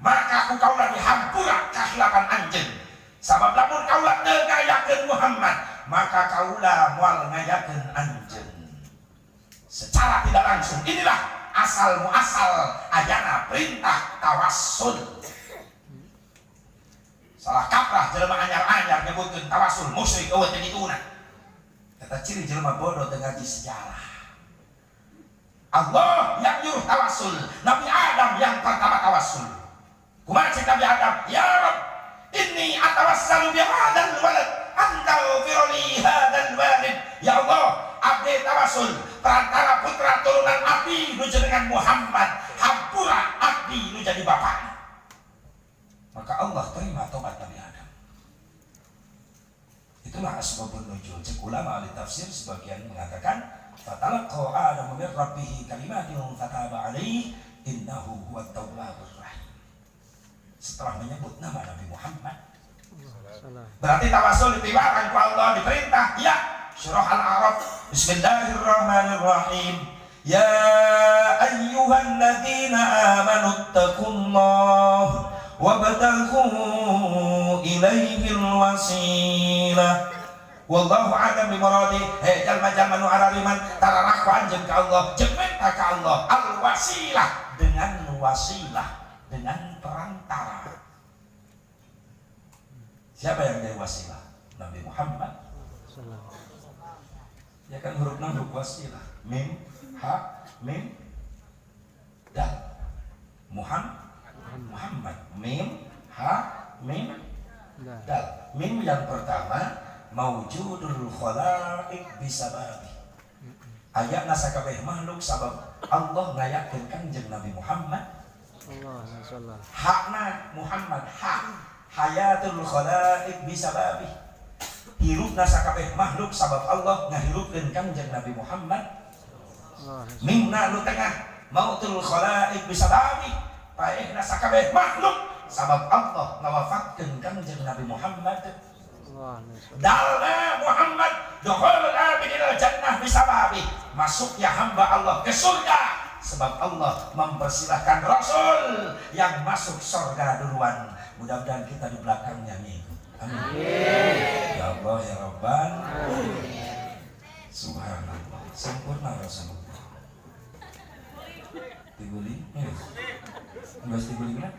maka ku kaula dihampura kahilapan anjeun. Sabab lamun kaula teu ngayakeun Muhammad, maka kaula moal ngayakeun anjeun. Secara tidak langsung inilah asal muasal ayana perintah tawassul. Salah kaprah jelema anyar-anyar nyebutkeun tawassul musyrik, euweuh teh dituna. Kata ciri jelema bodoh teu ngaji sejarah. Allah yang nyuruh tawassul, Nabi Adam yang pertama tawassul. Kumaha cek Nabi Adam? Ya Rabb, inni atawassalu bi hadzal walad an taghfir li hadzal walid. Ya Allah, abdi tawassul perantara putra turunan abdi nu jenengan Muhammad, hampura abdi nu jadi bapak. Maka Allah terima tobat Nabi Adam. Itulah asbabun nuzul. Cek ulama ahli tafsir sebagian mengatakan fatalaqqa Adamu min rabbih kalimatin fataba alaihi innahu huwat tawwabur rahim. Setelah menyebut nama Nabi Muhammad, berarti tawasul dipiwarang ku Allah, diperintah ya. Surah Al-A'raf, bismillahirrahmanirrahim. Ya ayyuhalladzina amanu taqullah wabtaghu ilaihil wasilah. Wallahu a'lam bimuradi. Hei jalma-jalma nu arariman, tararaku anjeun ka Allah, jeung minta ka Allah al wasilah, dengan wasilah, dengan perantara. Siapa yang jadi wasilah? Nabi Muhammad. Ya kan hurufnya huruf wasilah. Mim, ha, mim, dal. Muhammad, Muhammad. Mim, ha, mim, dal. Mim yang pertama maujudul khalaik bisababi. Ayatna sakabeh makhluk sabab Allah ngayakeun Kanjeng Nabi Muhammad. Hakna Muhammad, ha, hayatul khalaik bisababi. Hirupna sakabeh makhluk sabab Allah ngahirupkeun Kanjeng Nabi Muhammad. Mimna nu tengah mautul khalaik bisababi. Paehna sakabeh makhluk sabab Allah ngawafatkeun Kanjeng Nabi Muhammad. Dalna Muhammad dukhulul abidil jannah bisababi. Masuknya hamba Allah ke surga sebab Allah mempersilahkan Rasul yang masuk surga duluan. Mudah-mudahan kita di belakangnya ngikut. Amin. Ya Allah ya Rabban. Subhanallah. Sempurna Rasulullah. Tiguling, yes. Enggak tiguling lah.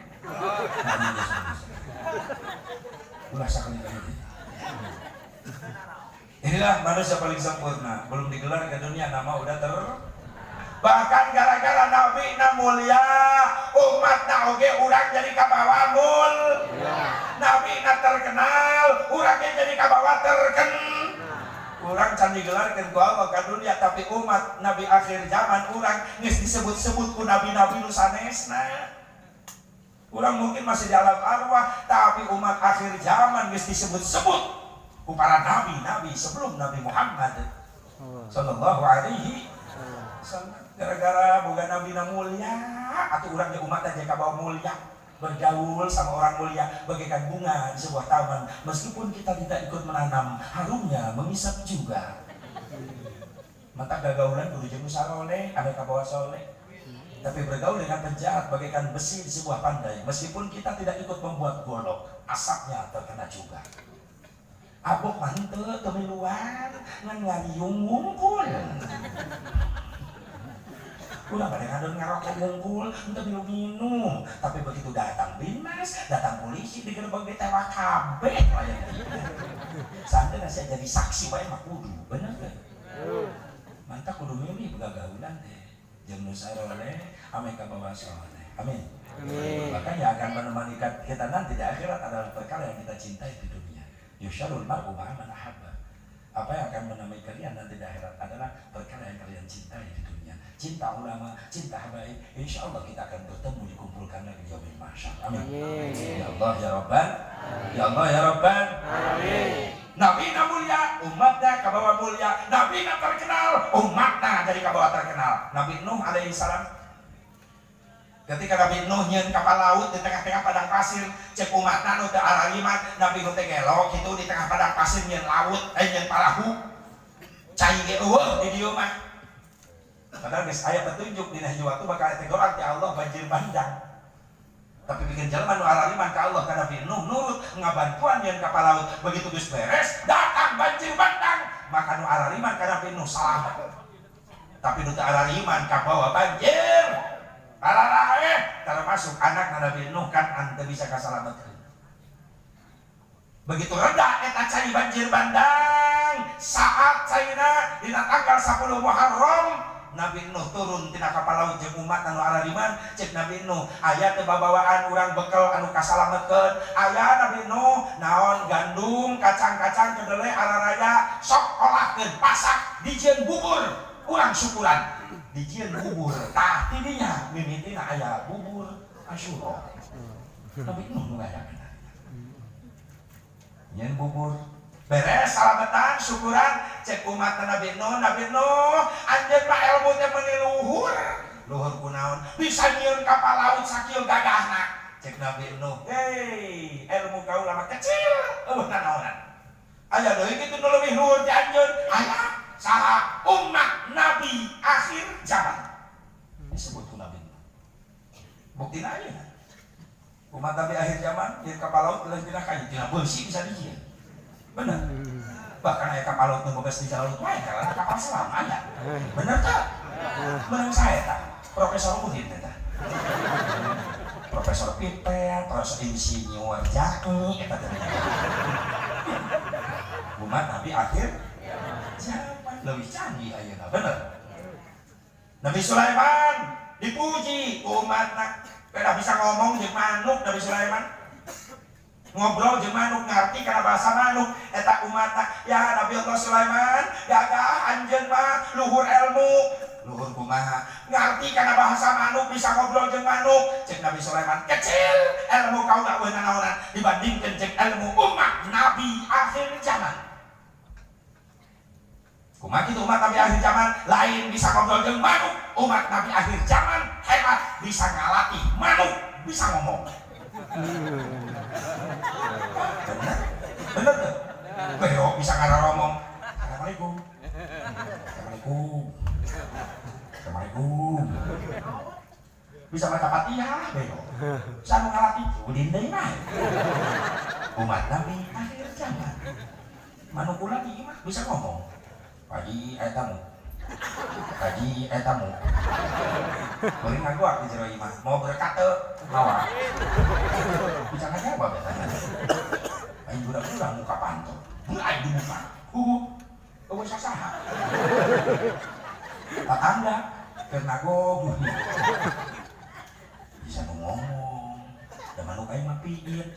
Ulah sakali-kali. Inilah manusia paling sempurna. Belum digelar ke dunia, nama udah ter. Bahkan gara-gara Nabi na mulia, umat na oge urang jadi kabawa mul. Nabi na terkenal, urangnya jadi kabawa terken. Urang can digelarkeun ku Allah ka dunia, tapi umat Nabi akhir zaman urang geus disebut-sebut ku nabi-nabi nu sanesna. Urang mungkin masih di alam arwah, tapi umat akhir zaman geus disebut-sebut ku para nabi-nabi sebelum Nabi Muhammad sallallahu alaihi wasallam. Gara-gara boga nabi na mulia, atau urangnya umat aja kabawa mulia, bergaul sama orang mulia bagaikan bunga di sebuah taman, meskipun kita tidak ikut menanam, harumnya mengisap juga. Mata gagaulan kudu jeung saroleh, ada kabawa soleh. Tapi bergaul dengan penjahat bagaikan besi di sebuah pandai, meskipun kita tidak ikut membuat golok, asapnya terkena juga. Abok mah henteu teu miluan, ngan ngariung wungkul. Ulah pada ngadon ngarokok wungkul, henteu milu minum. Tapi begitu datang Binmas, datang polisi, digerebek ditewak kabeh aya. Seandainya saya jadi saksi wae mah kudu, bener teh? Mantap kudu milih begagaulan teh. Jeung nu saroleh, ame kabawa soleh. Amin. Amin. Bahkan yang akan menemani kita nanti di akhirat adalah perkara yang kita cintai di dunia. Yusyarul mar'u ma'a man ahabba. Apa yang akan menemani kalian nanti di akhirat adalah perkara yang kalian cintai di dunia. Cinta ulama, cinta habaib, insya Allah kita akan bertemu, dikumpulkan lagi di yaumil mahsyar. Amin. Amin. Ya Allah ya Rabban. Ya Allah ya Rabban. Amin. Nabi na mulia, umatnya kabawa mulia. Nabi na terkenal, umatnya jadi kabawa terkenal. Nabi Nuh alaihi salam. Ketika Nabi Nuh nyeun kapal laut di tengah-tengah padang pasir, cek umatna nu teu arariman, Nabi Nuh teh ngelok kitu di tengah padang pasir nyeun laut, nyeun parahu. Cai ge eueuh di dieu mah. Padahal geus aya petunjuk dina hiji waktu bakal tegoran ti Allah banjir bandang. Tapi bikin jelema nu arariman ka Allah ka Nabi Nuh nurut ngabantuan jeung kapal laut. Begitu geus beres datang banjir bandang, maka nu arariman ka Nabi Nuh selamat. Tapi nu teu arariman kabawa banjir. Pararaeh termasuk anak Nabi Nuh kan ante bisa kasalametkeun. Begitu reda eta cai banjir bandang, saat caina dina tanggal 10 Muharram Nabi Nuh turun tina kapal laut jeung umat anu arariman. Cek Nabi Nuh, aya teu babawaan urang bekel anu kasalametkeun? Aya, Nabi Nuh. Naon? Gandum, kacang-kacang, kedelai, araraya. Sok olahkeun, pasak, dijieun bubur, urang syukuran. Dijieun bubur. Tah, tidinya mimitina aya bubur Asyura. Nabi Nuh nu ngayakeun nyieun bubur. Beres salametan, syukuran, cek umat Nabi Nuh, "Nabi Nuh, anjeun mah ilmu teh meuni luhur." "Luhur kunaon?" "Bisa nyieun kapal laut sakieu gagahna." Cek Nabi Nuh, "Hei, ilmu kaula mah kecil, eueuh nanaonan. Aya deui kitu nu leuwih luhur ti anjeun." "Aya." "Saha?" "Umat Nabi akhir zaman." Disebut ku Nabi Nuh. Buktina ayeuna umat Nabi akhir zaman di kapal laut lain tina kayu, tina beusi bisa dijieun. Bener. Bahkan aya kapal laut nu beres di laut wae, karena kapal selam aya. Bener tak? Menang saya tak? Profesor Udin teh. Profesor Piper, Profesor Insinyur Jaki eta teh. Umat Nabi akhir zaman lebih canggih ayeuna, bener. Nabi Sulaiman dipuji umatna kada bisa ngomong jeung manuk. Nabi Sulaiman ngobrol jeung manuk, ngerti karena bahasa manuk eta umatna. "Ya Nabi Allah Sulaiman, gagah anjeun mah, luhur ilmu." "Luhur kumaha?" "Ngerti karena bahasa manuk, bisa ngobrol jeung manuk." Cek Nabi Sulaiman, "Kecil ilmu kaula, euweuh nanaonan dibandingkeun jeung ilmu umat Nabi akhir zaman." Kumaha kitu umat Nabi akhir zaman? Lain bisa ngobrol jeung manuk, umat Nabi akhir zaman hebat, bisa ngalatih manuk bisa ngomong. Bener, bener tuh. Beo bisa ngararomong. "Assalamualaikum. Assalamualaikum. Assalamualaikum." Bisa maca Fatihah beo. Sanu ngalatih ulin deui mah. Umat Nabi akhir zaman. Manuk kula di imah bisa ngomong. "Pagi aya tamu. Pagi aya tamu." Beuring ngaguak di jero imah. "Mau berkat teu?" "Mawa." Bisa ngajawab eta. Aing budak-budak muka panto. Mulai dibuka. Huhu. Eueuh sasaha. Tetangga keur nagog bisa nu ngomong. Da manuk aing mah piit.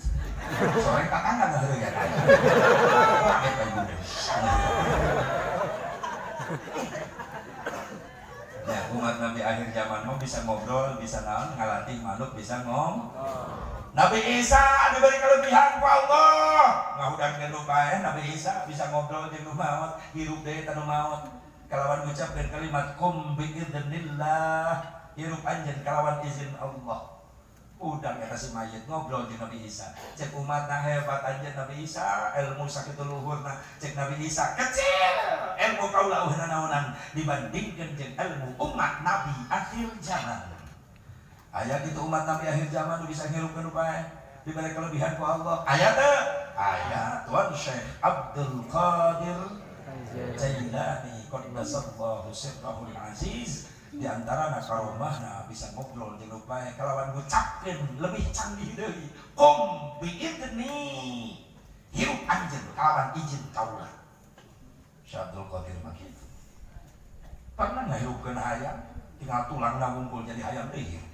Sore tetangga ngaheureuyan aing. Kaget aing budak. Ya, umat Nabi akhir zaman mau bisa ngobrol, bisa naon, ngalatih manuk bisa ngomong. Nabi Isa diberi kelebihan ku Allah. Ngahudangkeun nu paeh. Nabi Isa bisa ngobrol jeung nu maot, hirup deui eta nu maot. Kalawan ngucapkeun kalimat "Qum biidznillah", hirup anjeun kalawan izin Allah. Udang eta si mayit ngobrol jeung Nabi Isa. Cek umatna, "Hebat anjeun Nabi Isa, ilmu sakitu luhurna." Cek Nabi Isa, "Kecil ilmu kaula, euweuh nanaonan dibandingkeun jeung ilmu umat Nabi akhir zaman." Aya gitu umat Nabi akhir zaman nu bisa ngirupkeun nu paeh, diberi kelebihan ku Allah? Aya teu? Aya. Tuan Syekh Abdul Qadir Jailani qaddasallahu sirrahul aziz, di antara karomahna bisa ngobrol jeung nu paeh kalawan ngucapkeun lebih canggih deui, "Qum biidni", hirup anjeun kalawan izin kaula. Syekh Abdul Qadir mah kitu. Pernah ngahirupkeun hayam, tinggal tulangna wungkul jadi hayam deui.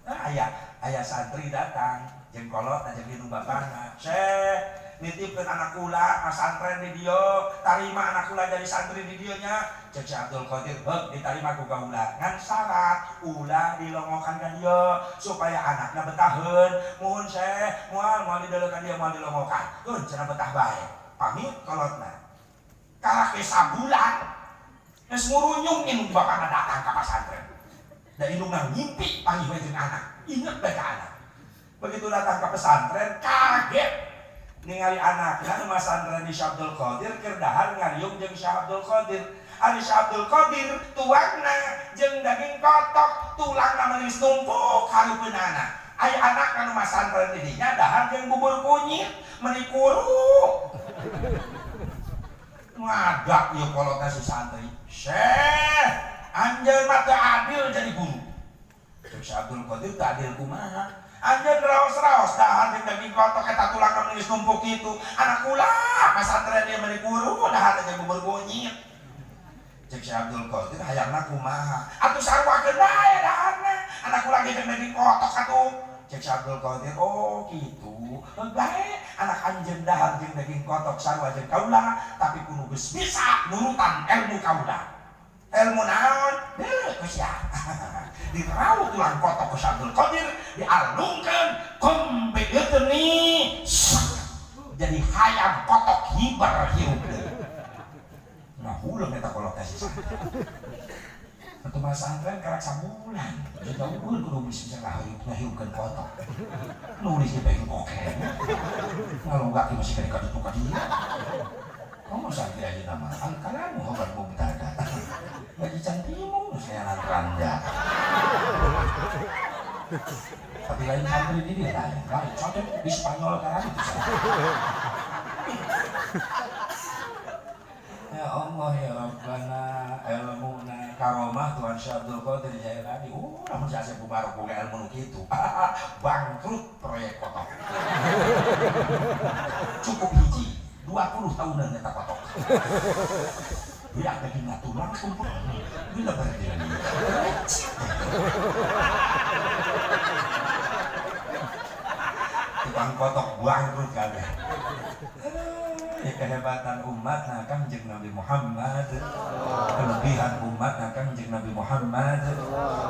Nah, aya aya santri datang jeung kolot jeung indung bapana, "Syekh, nitipkeun anak kula masantren di dieu, tarima anak kula jadi santri di dieu nya." Cek Syekh Abdul Qadir, "Heug, ditarima ku kaula, ngan syarat ulah dilongokan ka dieu supaya anakna betaheun." "Muhun, Syekh, moal moal dideleukan dieu, moal dilongokan." "Keun cenah, betah bae." Pamit kolotna. Kalah ke sabulan geus ngurunyung indung bapana datang ka pasantren. Da indungna ngimpi panggih we jeung anak, inget bae ka anak. Begitu datang ke pesantren, kaget. Ningali anakna nu masantren di Syekh Abdul Qadir keur dahar ngariung jeung Syekh Abdul Qadir. Ari Syekh Abdul Qadir tuangna jeung daging kotok, tulangna meulis numpuk hareupeunana. Aya anak anu masantren di dinya dahar jeung bubur kunyit meuni kuru. Ngadak ieu kolotna si santri. Syekh, anjeun mah teu adil jadi guru. Cek Syekh Abdul Qadir teu adil kumaha? Anjeun raos-raos dahar jeung daging kotok eta tulangna meulis numpuk kitu. Anak kula masantren ieu meuni kuru dahar jeung bubur kunyit. Cek Syekh Abdul Qadir hayangna kumaha? Atuh sarwakeun bae daharna. Anak kula ge jeung daging kotok atuh. Cek Syekh Abdul Qadir, oh kitu. Bae anak anjeun dahar jeung daging kotok sarua jeung kaula, tapi kudu geus bisa nurutan ilmu kaula. Ilmu naon? Deuleu ku sia. Dirau tulang kotok ku Syekh Abdul Qadir, dialungkeun kum bi'idni. Jadi hayam kotok hiber hirup deui. Nah, huleng eta kolot teh sisa. Atuh masantren karak sabulan. Jauh kudu bisa ngahirupkeun kotok. Nulis ge pengen koke. Ngalonggak masih kene ka ditu ka dieu. Kamu santri aja nama al-kalamu khabar mubtada. Lagi cantimu saya randa. Tapi lain santri di dia lain. Lain santri di Spanyol kan itu. Ya Allah ya Rabbana ilmuna karomah Tuhan Syekh Abdul Qadir Jailani. Lamun si Asep Mubarok boga ilmu nu kitu. Bangkrut proyek kotok. Cukup hiji 20 tahunan eta kotok. Bila daging tulang kumpul bila berdiri. Tukang kotok bangkrut kabeh. Ya kehebatan umat nah Kangjeng Nabi Muhammad, kelebihan umat nah Kangjeng Nabi Muhammad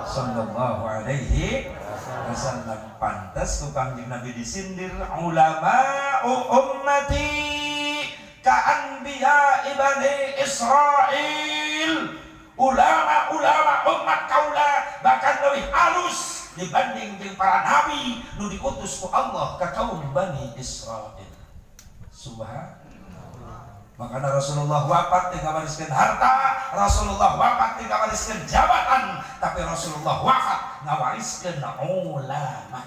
sallallahu alaihi wasallam. Pantas ku Kangjeng Nabi disindir ulama ummati ka'anbiya ibani Israil. Ulama-ulama umat kaula bahkan lebih halus dibanding jeung para nabi nu diutus ku Allah ka kaum Bani Israil. Subhanallah. Makanya Rasulullah wafat tinggal wariskan harta, Rasulullah wafat tinggal wariskan jabatan, tapi Rasulullah wafat ngawariskan ulama.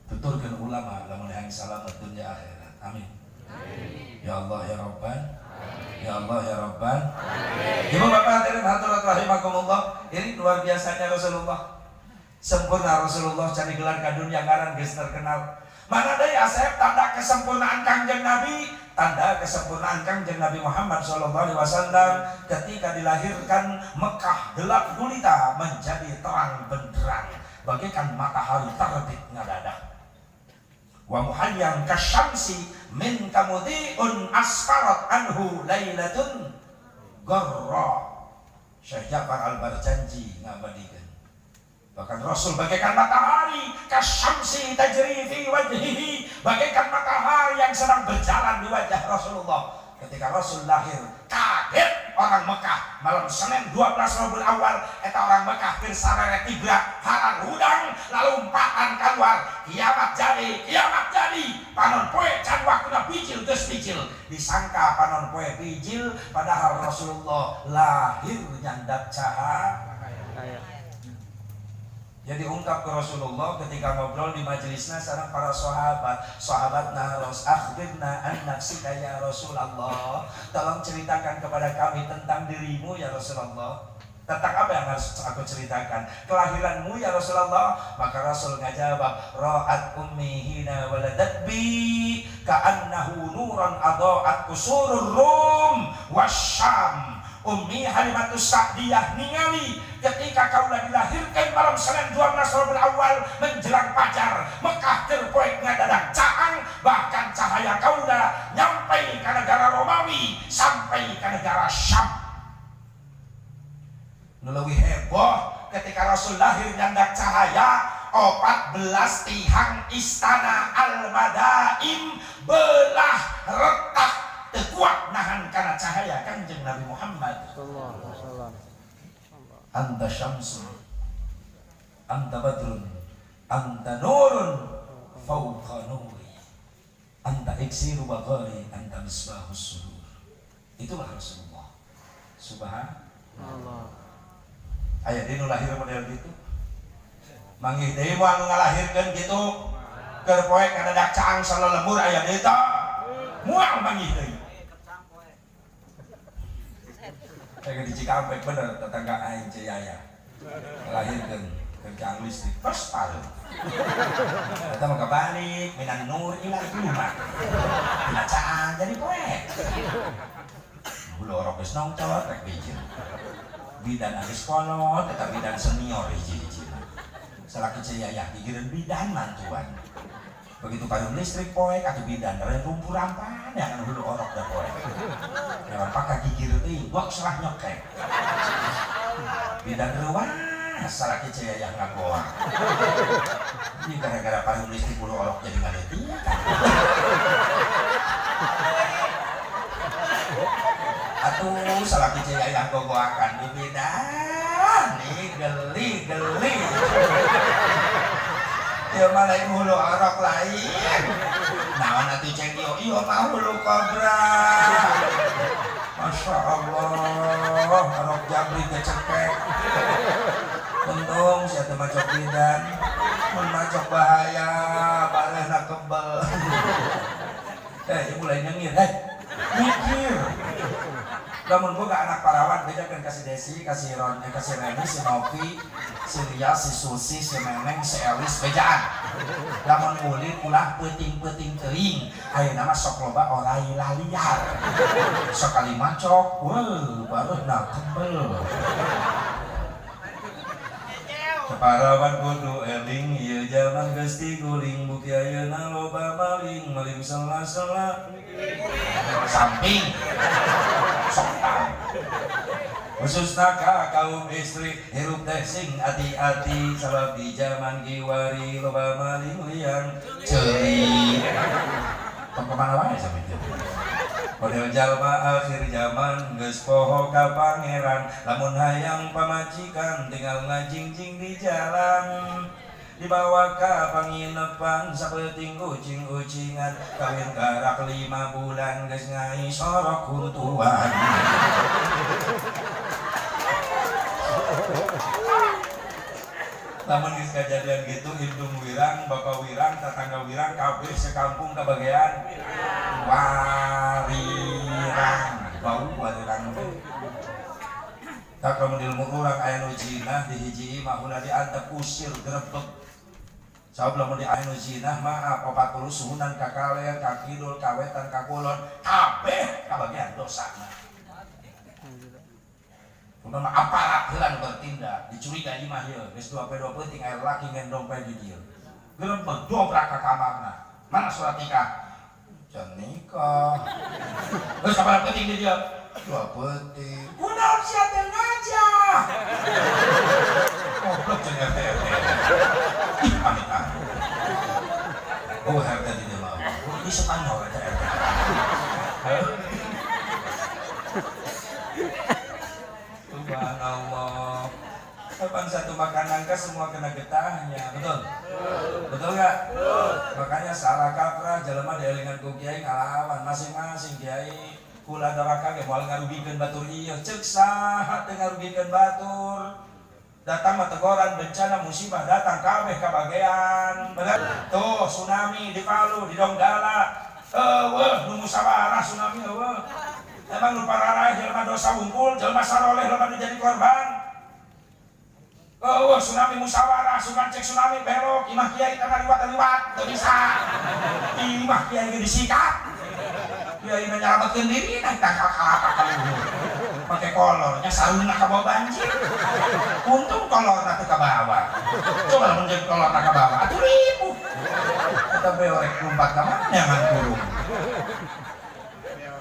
Tuturkan ulama lamun hayang salamet dunia akhirat. Amin. Ya Allah ya Rabban. Ya Allah ya Rabban. Ibu bapak hadirin hadirat rahimakumullah. Ini luar biasanya Rasulullah. Sempurna Rasulullah cari gelar ka dunia ngaran geus terkenal. Mana deui Asep tanda kesempurnaan Kangjeng Nabi, tanda kesempurnaan Kangjeng Nabi Muhammad sallallahu alaihi wasallam ketika dilahirkan Mekah gelap gulita menjadi terang benderang bagaikan matahari terbit ngadadah. Wa muhayyam kasyamsi min kamudiun asfarat anhu lailatun garra. Syekh Ja'far Al-Barjanji ngabadikan bahkan Rasul bagaikan matahari kasyamsi tajri fi wajhihi, bagaikan matahari yang sedang berjalan di wajah Rasulullah. Ketika Rasul lahir, kaget orang Mekah. Malam Senin 12 Rabiul Awal eta orang Mekah keur sarere tibra haran hudang lalumpatan keluar, kiamat jadi, kiamat jadi. Panon poe can waktuna bijil geus bijil. Disangka panon poe bijil padahal Rasulullah lahir nyandak cahaya. Jadi ungkap ke Rasulullah ketika ngobrol di majelisnya sareng para sahabat. Sahabat naros akhbirna an nafsika ya Rasulullah. Tolong ceritakan kepada kami tentang dirimu ya Rasulullah. Tentang apa yang harus aku ceritakan? Kelahiranmu ya Rasulullah. Maka Rasul ngajawab, ra'at ummi hina waladat bi ka'annahu nuran adaat kusurur rum wasyam. Ummi Halimatus Sa'diyah ningali ketika kaula dilahirkan malam Senin 12 Rabiul Awal menjelang fajar, Mekah terpoek ngadadak caang, bahkan cahaya kaula nyampai ke negara Romawi sampai ke negara Syam. Nu leuwih heboh ketika Rasul lahir nyandak cahaya 14 tihang istana Al-Madain belah retak teu kuat nahan kana cahaya Kangjeng Nabi Muhammad sallallahu alaihi wasallam. Anta syamsun, anta badrun, anta nurun fauqa nuri. Anta iksiru wa ghali, anta misbahus sudur. Itulah Rasulullah. Subhanallah. Aya deui nu lahir model gitu. Manggih deui moal nu ngalahirkeun kitu. Keur poe kadadak caang salelembur aya deui tah. Moal manggih deui. Kayak di Cikampek bener tetangga aing Ceu Yaya. Ngalahirkeun keur caang listrik terus pareum. Eta mah kabalik minan nur ila rumah. Dina caang jadi poe. Hulu orok geus nongcot rek bijil. Bidan geus kolot eta bidan senior hiji-hiji. Salaki Ceu Yaya gigireun bidan mantuan. Begitu pareum listrik poek atuh bidan rek rumpu rampan yang hulu orok da poek. Nyawan paka gigir teuing buak salah nyokek. Bidan reuas salaki Ceu Yaya ngagoa. Ini gara-gara pareum listrik hulu orok jadi ngaleutik. Atuh salaki Ceu Yaya gogoakan bu bidan nih geli geli. Ieu mah lain hulu orok lain. Naon atuh ceng ieu? Ieu mah hulu kobra. Masya Allah, orok jabri kecekek. Untung sia teu macok bidan. Mun macok bahaya, barehna kebel. Ieu mulai nyengir, hei. Mikir. Lamun boga anak parawan bejakeun ka si Desi, ka si Ron, ka si Reni, si Novi, si Ria, si Susi, si Neneng, si Elis, bejaan. Lamun ulin ulah peuting-peuting teuing, ayeuna mah sok loba orai laliar. Sakali macok, weuh, bareuhna kebel. Parawan kudu eling ieu jaman geus diguling, bukti ayeuna loba maling, maling sela-sela samping sok tahu. Khususna ka kaum istri hirup teh sing ati-ati sabab di jaman kiwari loba maling liang ceuli. Tong kemana wae sampe ieu. Model jalma akhir zaman geus poho ka pangeran, lamun hayang pamajikan tinggal ngajingjing di jalan. Dibawa ka panginepan sapeuting ucing-ucingan, kawin karak 5 bulan geus ngai sorok huntuan. Lamun geus kajadian gitu indung wirang, bapak wirang, tetangga wirang, kabeh sekampung kabagean warirang, bau warirang teh. Tak lamun ilmu urang aya nu jinah dihiji mah ulah diantep usir grebek. Sabab lamun di aya nu jinah maaf 40 suhunan ka kaler, ka kidul, ka wetan, ka kulon, kabeh kabagean dosana. Kumaha aparat heula nu bertindak, dicurigai imah ieu, geus 2 p 2 peuting aya laki ngendong pae di dieu. Grebek dobrak ka kamarna. Mana surat nikah? Can nikah. Geus sabaraha peuting di dieu? 2 peuting. Kunaon sia teh ngajah? Goblok jeung RT RT. Ih amit ah. Oh RT di dieu mah. Di Spanyol eta RT. Subhanallah. Kapan satu makan nangka semua kena getahnya, betul? Betul nggak? Makanya salah kaprah jelema dielingan ku kiai ngalawan masing-masing kiai kula doraka ge moal ngarugikeun batur ieu ceuk saha teu ngarugikeun batur. Datang mah teguran bencana musibah datang kabeh kabagean. Bener? Tuh tsunami di Palu, di Donggala. Eueuh nu musyawarah tsunami eueuh. Emang nu pararaeh jelema dosa wungkul, jelema saroleh loba nu jadi korban. Oh, tsunami musyawarah, sugan cek tsunami belok, imah kiai kana liwat-liwat, teu bisa. Imah kiai ge disikat. Kiai na nyalametkeun diri naik tangkal kalapa ka luhur. Pake kolor, nya sarungna kabawa banjir. Untung kolorna teu kabawa. Coba lamun jeung kolorna kabawa, atuh ripuh. Eta beorek lumpat ka mana ngan kurung.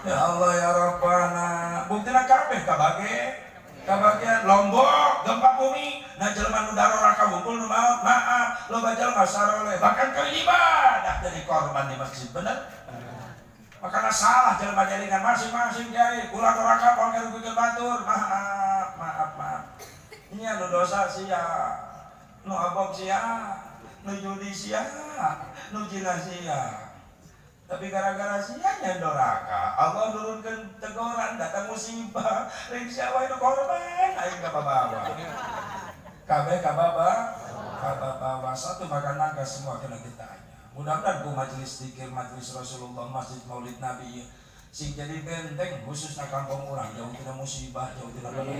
Ya Allah ya Rabbana, buktina kabeh kabage. Kabagian Lombok gempa bumi, nah jelema nu darora kabungkul nu maot, maaf, loba jelema saroleh, bahkan keur ibadah jadi korban di masjid, bener? Makana salah jelema jaringan masing-masing kiai, ulah doraka moal ngarugikeun batur, maaf, maaf, maaf. Nya nu dosa sia, nu abok sia, nu judi sia, nu zina sia. Tapi gara-gara sianya doraka, Allah nurunkan teguran, datang musibah, ring siapa itu korban, aing kababawa. Kabeh kababa, kababawa satu makan nangka semua kena kita hanya. Mudah-mudahan ku majelis zikir, majelis Rasulullah, masjid Maulid Nabi, sing jadi benteng khususnya kampung urang jauh tidak musibah, jauh tidak bala.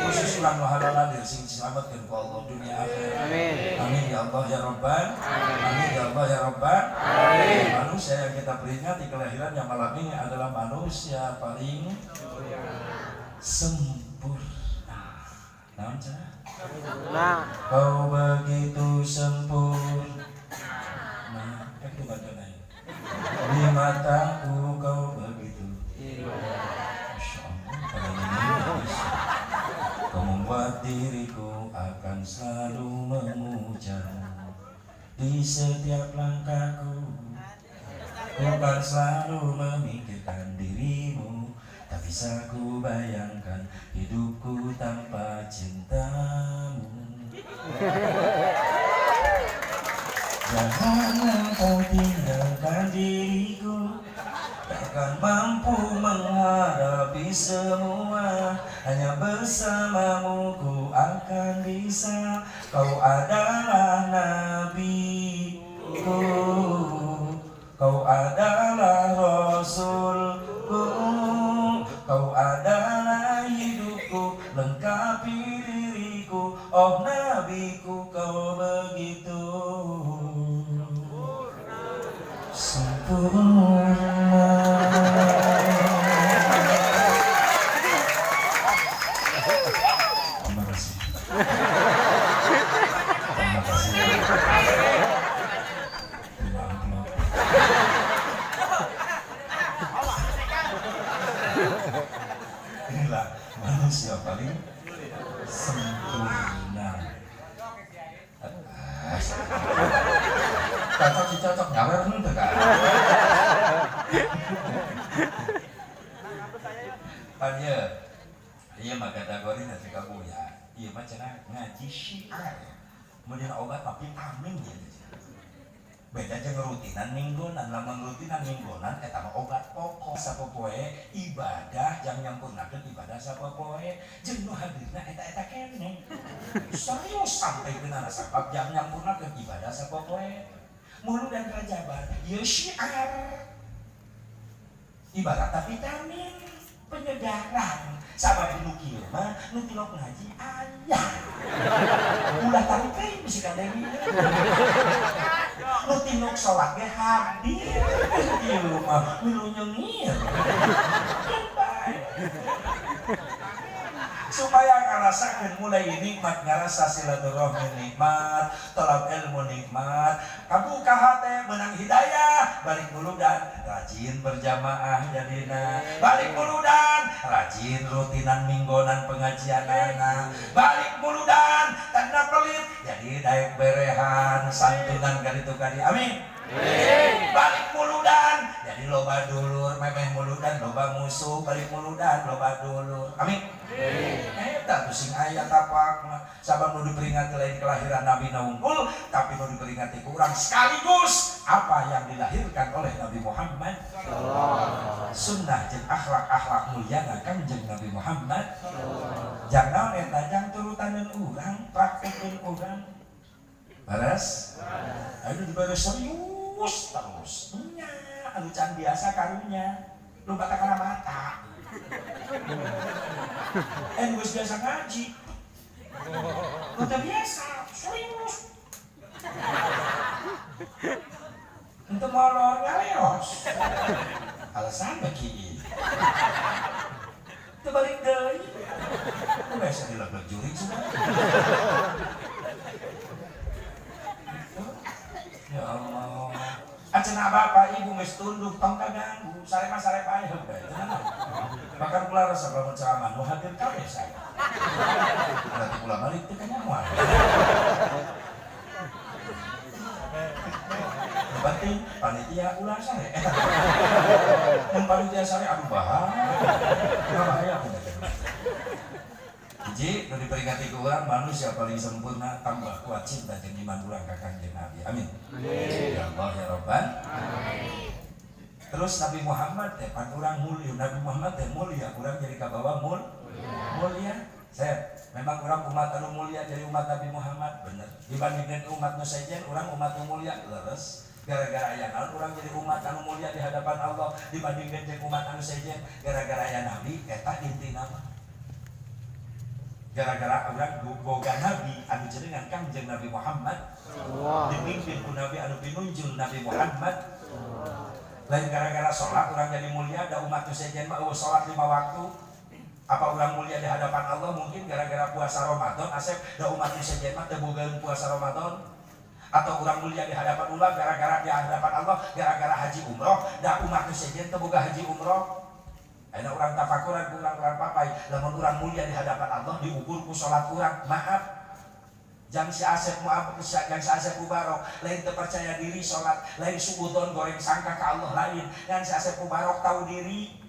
Khusus urang nu halal sing diselamatkan ku Allah dunia akhirat. Amin. Amin ya Allah ya Rabbal. Amin ya Allah ya Rabbal. Amin. Manusia yang kita peringati kelahirannya malam ini adalah manusia paling sempurna. Naon cenah? Nah, Kau begitu sempurna. Nah, itu bacanya. Di mataku kau begitu. Masya Allah, kau membuat diriku akan selalu memujamu. Di setiap langkahku, ku kan selalu memikirkan dirimu. Tak bisa ku bayangkan hidupku tanpa cintamu. Jangan engkau tinggalkan diriku, takkan mampu menghadapi semua. Hanya bersamamu ku akan bisa. Kau adalah nabiku, kau adalah rasulku, kau adalah hidupku, lengkapi diriku. Oh nabiku, kau begitu sempurna. Terima kasih. Terima kasih. Terima amplop. Inilah manusia paling sempurna. Cocok sih cocok, nyawer henteu kan. Pan ieu, ieu mah kategorina cek Abuya. Ieu mah cenah ngaji syiar. Mun dina obat mah vitamin ieu teh. Beda jeung rutinan minggunan, lamun rutinan minggunan eta mah obat pokok. Sapopoe ibadah jang nyampurnakeun ibadah sapopoe jeung nu hadirna eta-eta keneh. Serius sampai benar sabab jang nyampurnakeun ibadah sapopoe. Mulu dan rajaban ieu syiar. Ibarat vitamin penyegaran. Sabab nu kieu mah nu tilok ngaji aya. Ulah tarik teh bisi ka Dewi. Nu tinuk sholat ge hadir. Ieu mah milu nyengir. Supaya ngarasakeun mulai nikmat, ngarasa silaturahmi nikmat, tolak ilmu nikmat, kabuka hate menang hidayah, balik muludan rajin berjamaah jadina, balik muludan rajin rutinan minggonan pengajianana, balik muludan tanda pelit jadi daek berehan santunan kaditu kadi. Amin. Balik muludan jadi loba dulur, memeh muludan loba musuh, balik muludan loba dulur. Amin. Eta tuh sing aya tapakna. Sabab nu diperingati lain kelahiran Nabi na unggul, tapi nu diperingati ku urang sekaligus apa yang dilahirkan oleh Nabi Muhammad. Sunnah jeung akhlak-akhlak mulyana Kangjeng Nabi Muhammad. Jangan eta jang turutaneun urang, praktekeun urang. Beres? Ayo dibere serius terus. Nya, anu can biasa karunya. Lupa kana mata. Geus biasa ngaji. Udah biasa, serius. Untuk molor ngaleos. Alasan bagi. Teu balik deui. Teu biasa dilebet jurig sudah. Ya Allah. Acenah bapak ibu geus tunduk tong kaganggu, sare mah sare paeh heuh bae. Bahkan kula resep lamun ceramah nu hadir kabeh saya. Berarti kula balik teu kanyahoan. Nu penting panitia ulah sare. Mun panitia sare aduh bahaya. Bahaya aku teh. Hiji nu diperingati ku urang manusia paling sempurna tambah kuat cinta jeung iman urang ka Kangjeng Nabi. Amin. Amin. Ya Allah ya Rabbal. Amin. Terus Nabi Muhammad teh pan urang mulia, Nabi Muhammad teh mulia, urang jadi kabawa mulia. Saya memang urang umat anu mulia jadi umat Nabi Muhammad, bener. Dibandingkan umat nu sejen, urang umat nu mulia, leres. Gara-gara aya naon urang jadi umat anu mulia di hadapan Allah dibandingkan jeung umat anu sejen, gara-gara aya Nabi eta intina mah. Gara-gara urang boga Nabi anu jenengan Kangjeng Nabi Muhammad, dipimpin ku Nabi anu pinunjul Nabi Muhammad. Lain gara-gara sholat urang jadi mulia, da umat nu sejen mah euweuh sholat 5 waktu. Apa urang mulia di hadapan Allah mungkin gara-gara puasa Ramadan, Asep, da umat nu sejen mah teu bogaeun puasa Ramadan. Atau urang mulia di hadapan Allah gara-gara di hadapan Allah gara-gara haji umroh, da umat nu sejen teu boga haji umroh. Ayeuna urang tafakuran ku urang-urang papai, lamun urang mulia di hadapan Allah diukur ku salat urang. Maaf, jang si Asep maaf, jang si Asep Mubarok lain teu percaya diri salat, lain suudon goreng sangka ka Allah lain. Jang si Asep Mubarok tahu diri.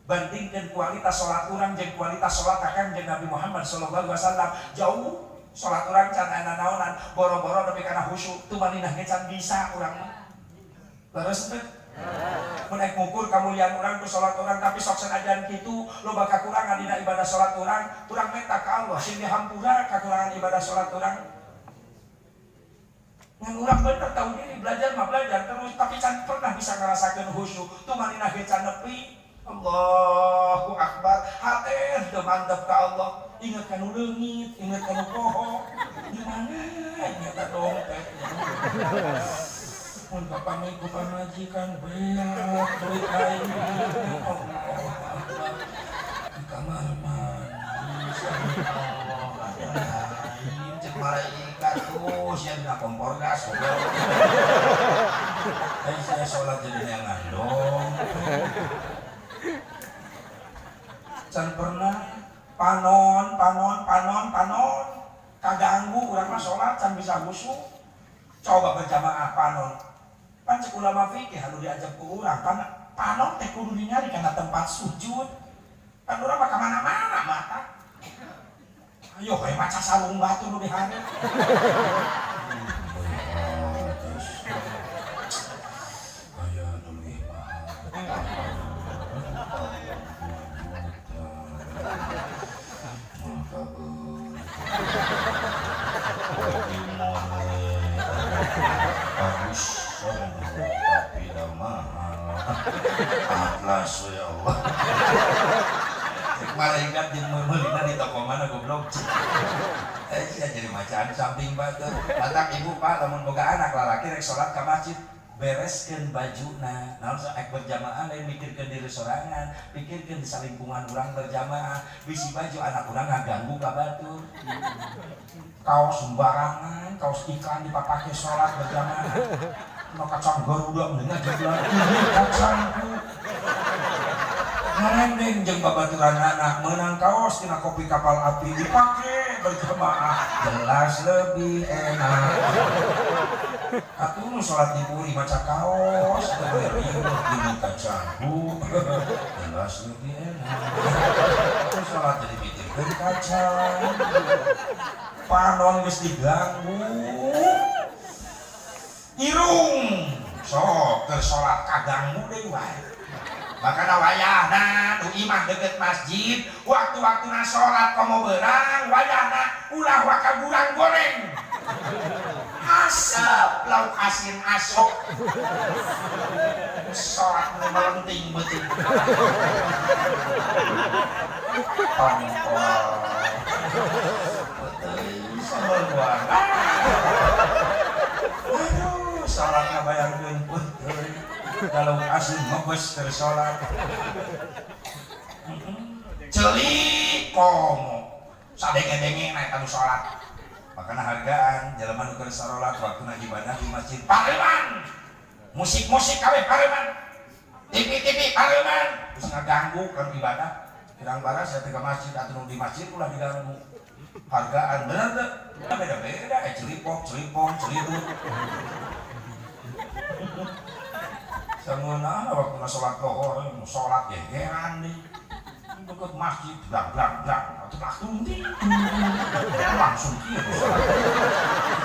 Bandingkan kualitas salat urang jeung kualitas salat Kangjeng Nabi Muhammad sallallahu alaihi wasallam jauh. Salat urang can aya naonan, boro-boro nepi kana khusyuk, tumaninah ge can bisa urang mah. Leres teh? Mun ek ngukur kamuliaan urang ku salat urang, tapi sok sanajan kitu loba kakurangan dina ibadah salat urang, urang minta ka Allah sing dihampura kakurangan ibadah salat urang. Ngan urang bener tahu diri, belajar mah belajar terus, tapi can pernah bisa ngerasakeun khusyuk, tumaninah ge can nepi. Allahu Akbar, hate teu mantep ka Allah, inget ka nu leungit, inget ka nu poho. Di mana inget dompet. Mun kapamit ku pamajikan beak duit aing. Allah Akbar. Di kamar mandi Allah lain cek malaikat tuh sia dina kompor gas goblok. Eh saya sholat jadi neangan dong. Can pernah panon panon panon panon kaganggu urang mah sholat can bisa khusyuk. Coba berjamaah panon. Pan cek ulama fikih anu diajak ku urang pan panon teh kudu ningali kana tempat sujud. Pan urang mah ka mana-mana mata. Ayo we maca sarung batu nu dihareup. Aya nu leuwih mahal. Bagus, tapi dah mahal. Atlas ya Allah. Malaikat jeung meulina di toko mana goblok. Sia jadi macaan samping batur. Matak ibu pak lamun boga anak lalaki rek salat ka masjid bereskeun bajuna. Naon sok berjamaah lain mikirkeun diri sorangan, pikirkeun di salingkungan urang berjamaah, bisi baju anak urang ngaganggu ka batur. Kaos sembarangan, kaos ikan dipapake salat berjamaah. No kacang Garuda mending aja ini kacangku. Ngarendeng jeung babaturan anak meunang kaos tina kopi kapal api dipake berjamaah jelas lebih enak. Atuh nu salat di buri maca kaos teu ini kacangku jelas lebih enak. Atuh salat jadi mikirkeun kacang. Panon geus diganggu. Irung sok keur salat kaganggu deui wae. Makana wayahna nu imah deket masjid, waktu-waktuna salat komo beurang, wayahna ulah waka gurang goreng. Asep lauk asin asok. Salat nu melenting beuting. Tongkol. Beuteung sambal buah. Aduh, salat ngabayarkeun peuteung. Kalau asin ngebes keur salat. Ceuli komo. Sadenge-denge naik anu salat. Makana hargaan jelema nu keur salat waktuna ibadah di masjid pareuman. Musik-musik kabeh pareuman. TV-TV pareuman. Geus ngaganggu kan ibadah. Kirang baras ya ke masjid atuh nu di masjid ulah diganggu. Hargaan bener teu? Beda-beda celipok, celipong, celidut. Sangeunah waktu sholat lohor, sholat gegeran nih. Deket masjid, blang blang blang, langsung di, langsung kieu sholat.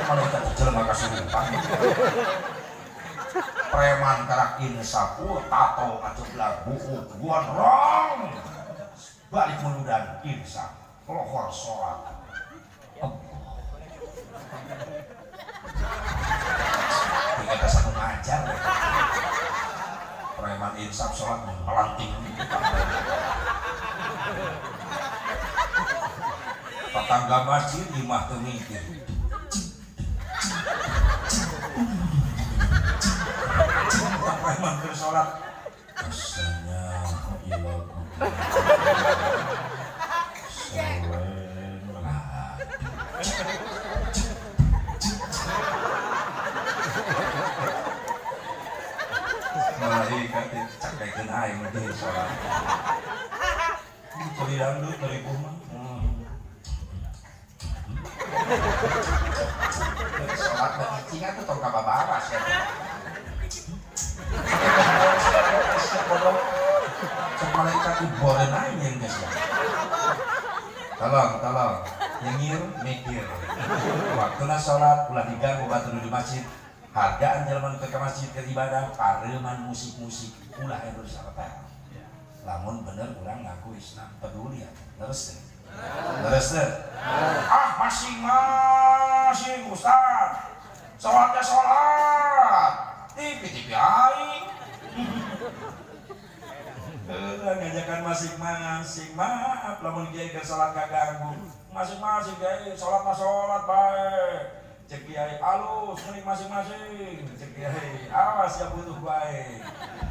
Malaikat jelema kasurupan. Preman karak insaf, tato ngaceblak buuk guan rong. Balik muludan insaf, lohor sholat. Allah. Kata satu ngajar. Preman insaf sholat melanting. Tetangga masjid imah teu mikir. Preman keur salat. Rasanya ilaku. Malaikat cakekeun aing teh salat. Ceri dangdut dari mah. Salat mah cicing atuh tong kababawas ya. Cek malaikat diboreun aing yang geus ya. Tolong, tolong. Nyengir, mikir. Waktuna salat ulah diganggu batur di masjid. Hargaan jelema nu ke masjid ke ibadah, pareuman musik-musik ulah harus saretan. Lamun bener urang ngaku Islam peduli ya. Leres teh. Leres teh. Ah, masing-masing ustaz. Salatnya salat. TV-TV aing. Ngajakan masing-masing, maaf lamun kiai keur salat kaganggu. Masing-masing kiai salat mah salat bae. Cek kiai alus mending masing-masing. Cek kiai awas siap butuh bae.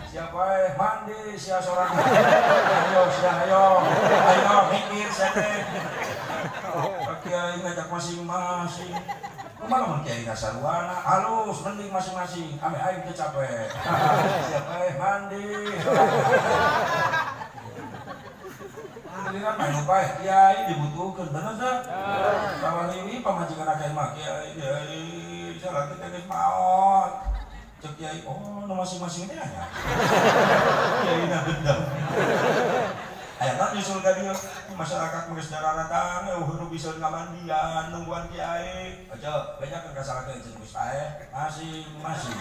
Siap bae mandi sia sorangan. Ayo sia ayo. Ayo mikir sia teh. Kiai ngajak masing-masing. Kumaha lamun kiai nasaruana alus mending masing-masing. Ame aing teu capek. Siap bae mandi. Giliran main lupa ya, kiai dibutuhkan, bener teh? Kawan ini pamajikan akeh mah kiai, kiai, salat teh geus maot. Cek kiai, oh nu masing-masing teh aya. Kiai na dendam. Aya kan nyusul ka dieu, masyarakat mah geus dararatang, eueuh nu bisa ngamandian, nungguan kiai. Aja, bejakeun ka salah teh jeung geus paeh, masing-masing.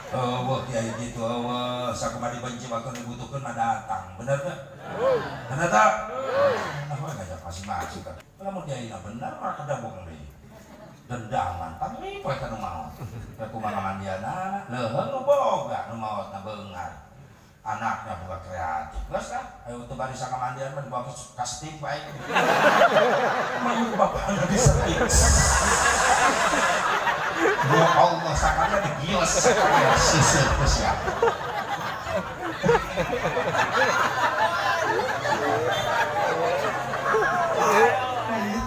Eueuh kiai kitu eueuh, sakumaha dibenci waktu dibutuhkeun mah datang, bener teh? Bener teh? Nah, we ngajak masing-masing teh. Lamun kiai na bener mah kedabung deui. Dendaman pan poe ka nu maot. Poe kumaha ngamandianana, leuheung nu boga nu maot na beungar. Anaknya buka kreatif. Geus lah, ayo teu bari sakamandian mah dibawa ka steam bae. Mah ieu bapana di steam. Ya Allah, sakana digiles sisir teh sia.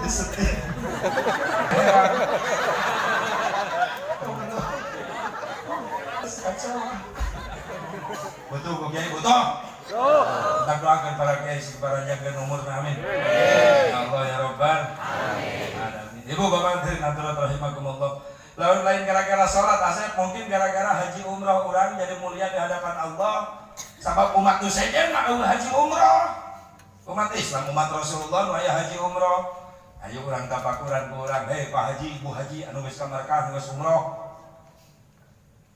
Disetir. Kacau. Butuh ku kiai butuh. Kita doakan para kiai para jaga umur amin. Ya Allah ya Rabbal. Amin. Ibu bapak hadirin rahimakumullah. Lalu lain gara-gara sholat asep mungkin gara-gara haji umroh orang jadi mulia di hadapan Allah. Sabab umat nu sejen mah haji umroh. Umat Islam umat Rasulullah nu aya haji umroh. Ayo urang tafakuran ku urang, hei Pak Haji, Ibu Haji anu geus ka Mekah geus umroh.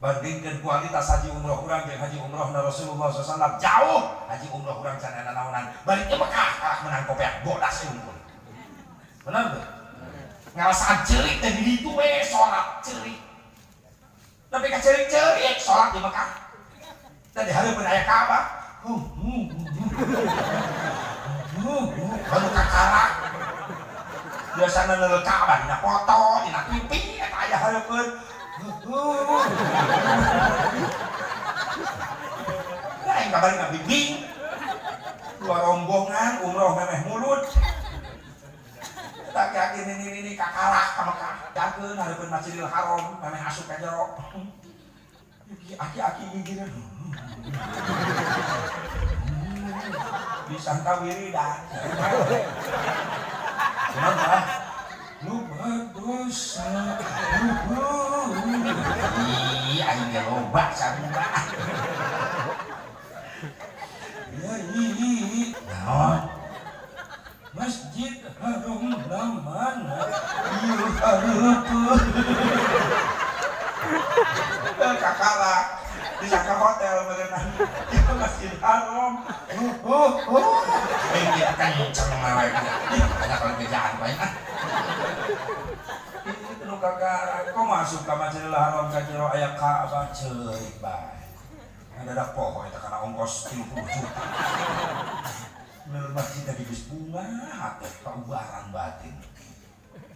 Bandingkeun kualitas haji umroh urang jeung haji umroh na Rasulullah SAW jauh. Haji umroh urang can aya naonan. Balik ke Mekah kalah menang kopeah bodas unggul. Bener teu? Ngarasaan ceurik teh di ditu we salat ceurik. Tapi ka ceurik-ceurik salat di Mekah. Teh di hareupeun aya Ka'bah. Anu kakarak. Biasana neuleuh Ka'bah dina foto, dina TV eta aya hareupeun. Lain kabar ngabimbing. Dua rombongan umroh memeh mulut. Tak yakin ini kakarak ka Mekah. Dakeun hareupeun Masjidil Haram memeh asup ka jero. Aki-aki gigireun. Disangka wiridan. Cuman mah lupa dosa. Ih, aing ge loba sarua. Ya ih, naon? Masjid Haram mana? Ieu hareupeun. Kakara disangka hotel berenang itu Masjid Haram. Oh, ini kenceng mewek. Banyak kalau bejaan banyak ah. Ini nu kakara kok masuk ke Masjidil Haram ka jero aya Ka'bah, ceurik bae. Ada poho eta kana ongkos 30 juta. Menurut masjid tadi geus bunga hate kaubaran batin.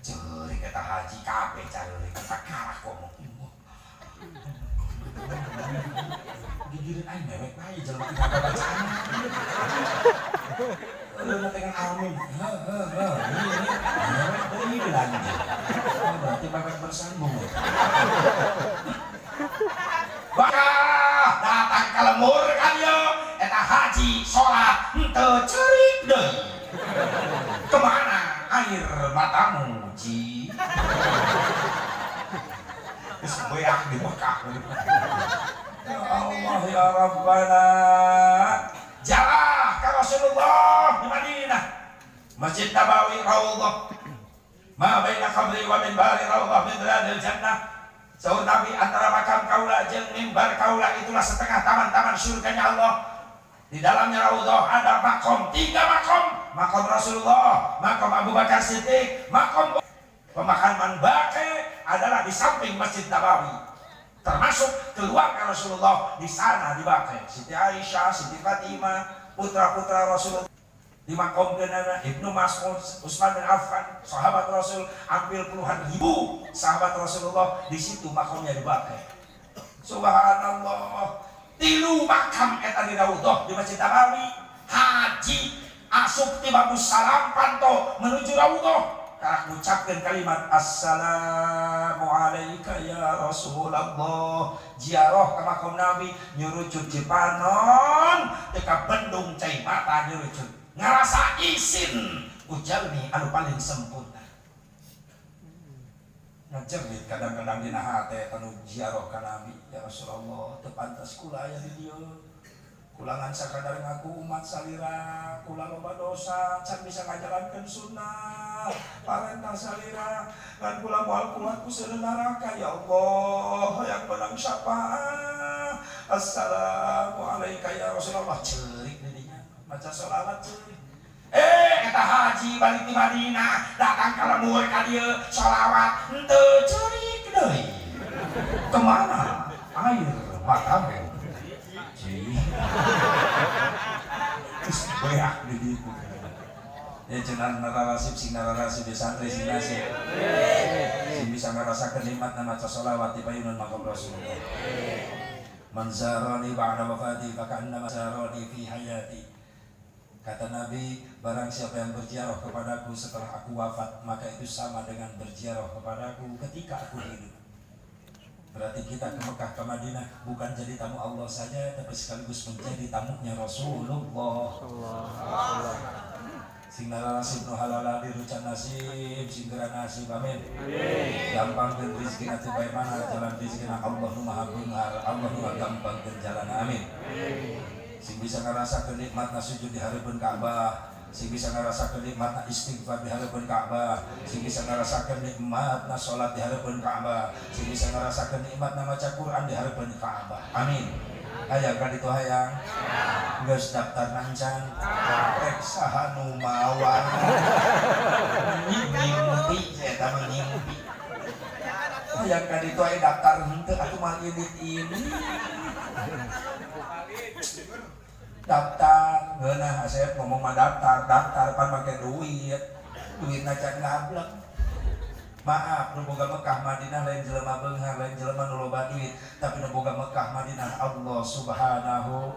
Ceurik eta haji kabeh careurik eta kalah ngomong. Gigireun aing mewek bae jelema teh bacaan. Lu dengan amin. Heuh heuh. Ini mewek deui dilanjut. Oh, berarti mewek bersambung. Bakah datang ka lembur kan yo eta haji salat henteu ceurik deui. Kemana air matamu, Ji? Geus beak di Mekah. Ya Allah ya Rabbana. Jalah ka Rasulullah di Madinah. Masjid Nabawi Raudhah. Ma baina qabri wa minbari raudhah min riyadil jannah. Saur Nabi, antara makam kaula jeung mimbar kaula itulah setengah taman-taman surganya Allah. Di dalamnya raudhah ada makom, tiga makom, makom Rasulullah, makom Abu Bakar Siddiq, makom pemakaman Baqi adalah di samping Masjid Nabawi. Termasuk keluarga Rasulullah di sana di Baqi. Siti Aisyah, Siti Fatimah, putra-putra Rasulullah di makom kenana Ibnu Mas'ud, Utsman bin Affan, sahabat Rasul, hampir puluhan ribu sahabat Rasulullah di situ makomnya di Baqi. Subhanallah, tilu makam eta di Raudhah di Masjid Nabawi. Haji asup ti Babus Salam panto menuju Raudhah karak ngucapkeun kalimat assalamu alayka ya Rasulullah, ziarah ka makom Nabi, nyurucut cipanon teu bendung cai mata, nyurucut ngarasa isin ujalmi anu paling sempurna, ngajerit kadang-kadang dina hate anu ziarah ka Nabi, ya Rasulullah, teu pantas kula aya di dieu, kula ngan sakadar ngaku umat salira, kula loba dosa, can bisa ngajalankeun sunnah parentah salira, ngan kula moal kuat ku seuneu neraka. Ya Allah, hayang menang syafaat, assalamu alayka ya Rasulullah, ceurik di dinya maca sholawat ceurik. Eta haji balik di Madinah datang ka lembur ka dieu sholawat henteu ceurik deui. Kemana air matamu, Ji? Terus beak di ditu. Ya cenah nararasip sing nararasip di santri sing nasib. Sing bisa ngarasakeun nikmatna maca sholawat di payunan makam Rasulullah. Man zarani ba'da wafati faka'annama zarani fi hayati. Kata Nabi, barang siapa yang berziarah kepadaku setelah aku wafat, maka itu sama dengan berziarah kepadaku ketika aku hidup. Berarti kita ke Mekah, ke Madinah bukan jadi tamu Allah saja, tapi sekaligus menjadi tamunya Rasulullah. Sing narasib nu halal dirucan nasib, sing geura nasib, amin. Gampangkeun rezeki atuh bae mana jalan rezeki Allah nu maha beunghar, Allah nu gampangkeun jalan, amin. Sing bisa ngarasakeun nikmatna sujud di hareupeun Ka'bah, sing bisa ngarasakeun nikmatna istighfar di hareupeun Ka'bah, sing bisa ngarasakeun nikmatna salat di hareupeun Ka'bah, sing bisa ngarasakeun nikmatna maca Quran di hareupeun Ka'bah. Amin. Hayang ka ditu hayang? Geus daftar nancan? Rek saha nu mawa? Ngimpi eta mah ngimpi. Hayang ka ditu aya daftar henteu atuh mah ini daftar ngeunah. Asep ngomong mah daftar daftar pan make duit, duitna can ngablek. Maaf, nu boga Mekah Madinah lain jelema beunghar, lain jelema nu loba duit, tapi nu boga Mekah Madinah Allah Subhanahu.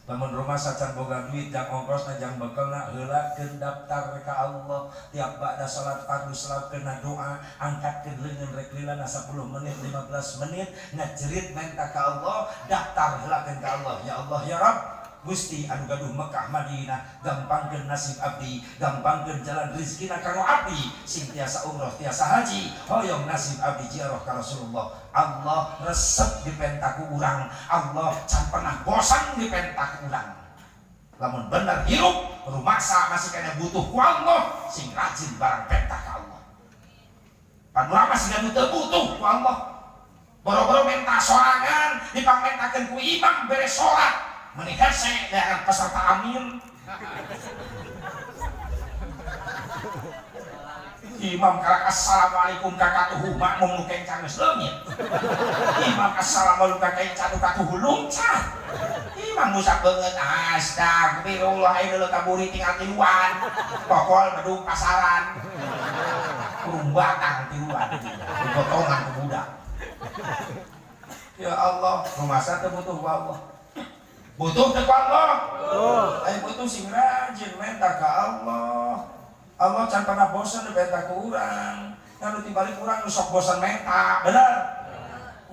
Lamun rumah sacan boga duit jang ongkosna, jang bekelna, heulakeun daftar ka Allah. Tiap ba'da salat fardu selapkeun doa, angkatkeun leungeun rek lilana 10 menit, 15 menit, ngajerit menta ka Allah, daftar heulakeun ka Allah. Ya Allah ya Rabb, Gusti anu gaduh Mekah Madinah, gampangkeun nasib abdi, gampangkeun jalan rezekina kanggo abdi sing tiasa umroh, tiasa haji, hoyong nasib abdi ziarah ka Rasulullah. Allah resep dipenta ku urang, Allah can pernah bosan dipenta ku urang. Lamun bener hirup rumasa masih kena butuh ku Allah, sing rajin barang penta ka Allah. Pan urang masih teu butuh ku Allah. Boro-boro menta sorangan dipangmentakeun ku imam beres salat meuni hese dengan peserta amin. Imam karak assalamualaikum kakatuhu makmum nu kencang geus leungit. Imam assalamualaikum ka kencang nu katuhu luncat. Imam ngusap beungeut astagfirullah ayeuna leuh kaburi tinggal tiluan. Pokol bedug pasaran. Kurung batang tiluan. Dipotongan ku budak. Ya Allah, rumasa teu butuh ku Allah. Butuh teu ku Allah? Butuh. Ayo butuh sing rajin menta ka Allah. Allah can pernah bosan menta ku urang. Ngan tibalik urang nu sok bosan menta, bener?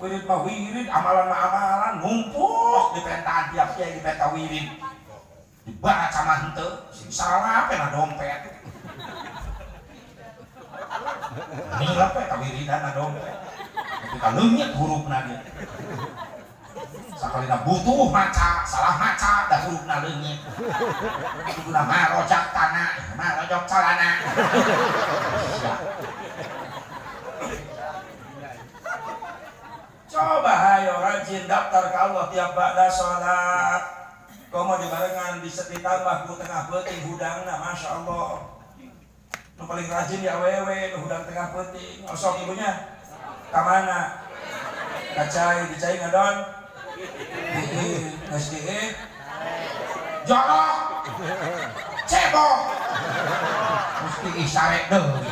Wirid mah wirid, amalan mah amalan, numpuk dipentaan tiap kiai dipenta wirid. Dibaca mah henteu, sing salah na dompet. Nilap we ka wiridan na dompet. Ketika leungit hurufna ge. Sakalina butuh maca, salah maca, dah hurufna leungit. Kuduna marojak tanah, marojok calana. Coba hayo rajin daftar ke Allah tiap ba'da sholat. Komo dibarengan bisa ditambah ku tengah peuting hudangna, masya Allah. Nu paling rajin ya awewe, nu hudang tengah peuting. Osok ibunya, kamana? Kacai, dicai ngadon? Diih, geus diih. Jorok, cebok, terus diih sare deui.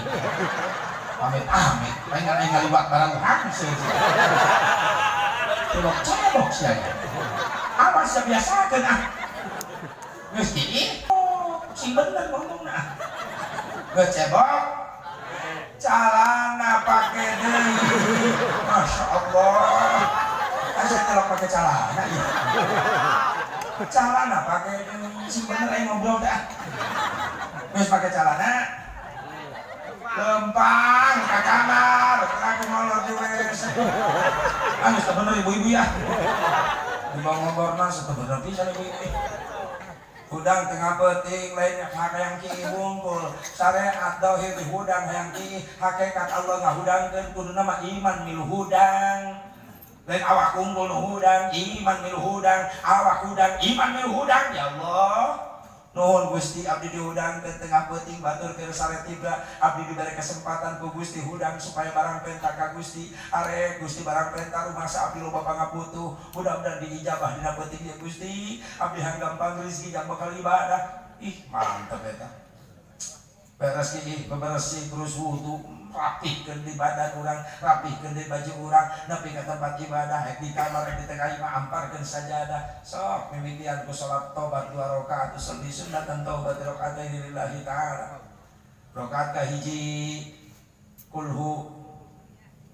Amit amit, paling nggak ngaliwat barang hangse. Cebok cebok sia ya. Awas ya biasakeun ah. Geus diih, sing bener ngomongna. Geus cebok, calana pake deui. Masya Allah. Asa telok pake calana ya. Calana pake deui, sing bener aing ngobrol teh ah. Geus pake calana lempang ka kamar, aku ngolor di WC. Ah, geus bener ibu-ibu ya. Di ngomorna bener pisan ibu-ibu. Hudang tengah peuting lainnya hayang ki wungkul syariat dohir di hudang hayang ki hakikat Allah ngahudangkeun kuduna mah iman milu hudang lain awak unggul nu hudang iman milu hudang awak hudang iman milu hudang ya Allah nuhun Gusti abdi dihudangkeun tengah peuting batur keur sare tibra abdi diberi kesempatan ku Gusti hudang supaya barang penta ka Gusti arek Gusti barang penta rumasa abdi loba pangabutuh mudah-mudahan diijabah dina peuting ya Gusti abdi hayang gampang rezeki jang bakal ibadah ih mantep eta beres gini bebersih terus wudu rapihkeun di badan urang rapihkeun di baju urang nepi ka tempat ibadah rek di kamar rek di tengah imah amparkeun sajadah sok mimitian ku salat tobat 2 rakaat usolli sunnatan taubat rakaataini lillahi ta'ala rakaat kahiji kulhu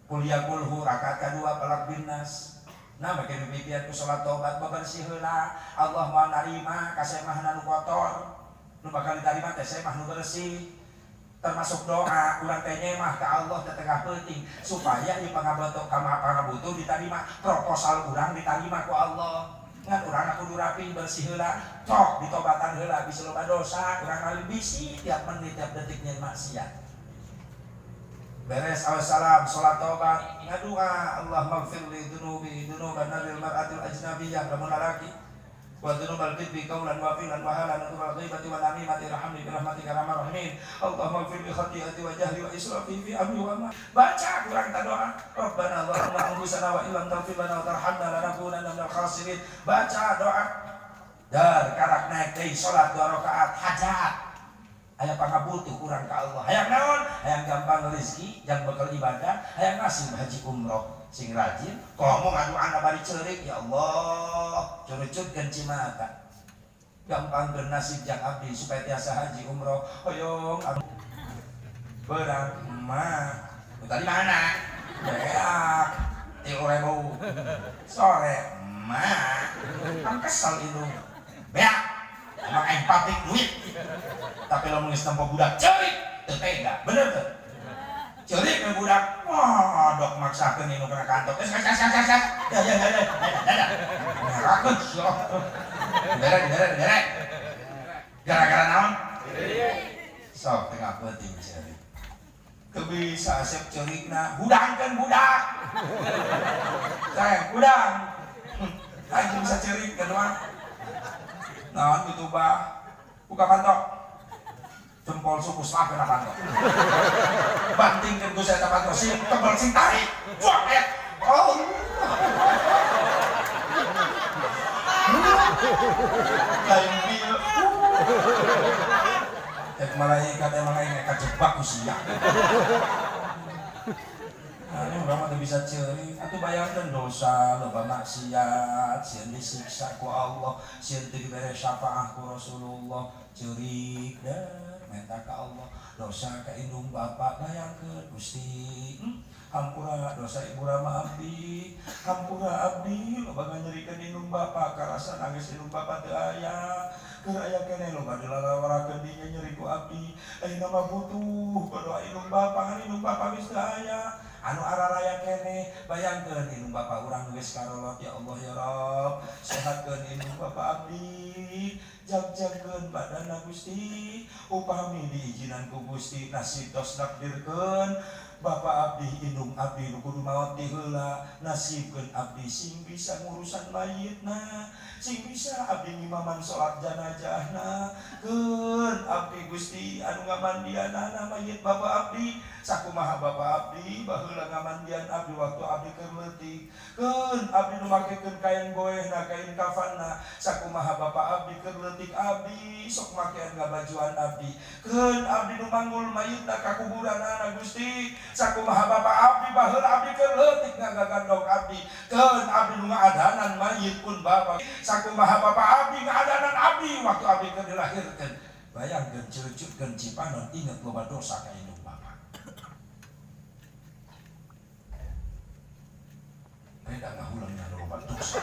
kul ya kulhu rakaat kadua falaq binnas nah make mimitian ku salat tobat bebersih heula Allah moal narima ka semahna nu kotor nu bakal ditarima teh semah nu bersih termasuk doa urang teh nyemah ka Allah teh tengah peuting supaya ieu pangabutuh ka pangabutuh ditarima proposal urang ditarima ku Allah ngan urang kudu rapi bersih heula cok ditobatan heula bisa loba dosa urang lain bisi tiap menit tiap detik nyen maksiat beres salam salat tobat ngadua Allah maghfirli dzunubi dzunuban naril mar'atil ajnabiyyah lamun lalaki wa dzunubal kidbi qawlan wa fi'lan wa halan wa ghibati wa namimati irhamni bi rahmatika ya arhamar rahimin Allahumma ighfir li khati'ati wa jahli wa israfi fi amri wa ma baca kurang ta doa Rabbana zalamna anfusana wa illam taghfir lana wa tarhamna lanakunanna minal khasirin baca doa dar karak naik deui salat 2 rakaat hajat aya pangabutuh urang ka Allah hayang naon hayang gampang rezeki jang bekal ibadah hayang nasib haji umroh sing rajin komo ngaduana bari ceurik ya Allah curucutkeun cimata gampangkeun nasib jang abdi supaya tiasa haji umroh hoyong berang mah tadi mana beak 3.000 sore mah kan kesel itu beak emang aing pabrik duit tapi lamun geus nempo budak ceurik teu tega bener teu ceurik we budak wah dok maksakeun nu kana kantor geus geus geus geus ya ya ya ya ngerakeun sia dibere dibere dibere gara-gara naon sok tengah peuting ceurik Teu bisa asep ceurikna, hudangkeun budak. Sayang, hudang. Anjing bisa ceurik kan mah. Naon kitu bah? Buka pantok. Jempol suku selak kena pantok. Bantingkeun ku saya pantok sing tebel sing tarik. Buang eh. Oh. Lain bil. Ek malaikat emang aing kajebak ku sia. Nah, ini urang mah teu bisa ceurik. Atuh bayangkeun dosa, loba maksiat, sieun disiksa ku Allah, sieun teu dibere syafaah ku Rasulullah, ceurik deh minta ka Allah. Dosa ka indung bapak bayangkeun Gusti. Hampura dosa ibu rama abdi, hampura abdi loba nganyerikeun indung bapak, karasa nangis indung bapak teu aya. Keur aya keneh loba dilalawarakeun dinya nyeri ku abdi. Ayeuna mah butuh doa indung bapak, ngan indung bapak geus teu aya. Anu araraya keneh bayangkeun indung bapak urang geus karolot ya Allah ya Rabb, sehatkeun indung bapak abdi, jag-jagkeun badanna Gusti, upami diizinan ku Gusti nasib tos nakdirkeun Bapak abdi indung abdi nu kudu maot ti heula, nasibkeun abdi sing bisa ngurusan mayitna, sing bisa abdi ngimaman salat janazahna, keun abdi Gusti anu ngamandianana mayit bapak abdi, sakumaha bapak abdi baheula ngamandian abdi waktu abdi keur leutik, keun abdi nu makekeun kain boehna kain kafanna, sakumaha bapak abdi keur leutik abdi sok makean ngabajuan abdi, keun abdi nu manggul mayitna ka kuburanana Gusti, sakumaha bapak abdi baheula abdi keur leutik ngagagandong abdi, keun abdi nu ngaadanan mayit pun bapak, sakumaha bapak abdi ngaadanan abdi waktu abdi keur dilahirkeun. Bayangkeun cerucutkeun cipanon inget loba dosa ka indung bapak. Beda ngahulengna loba dosa.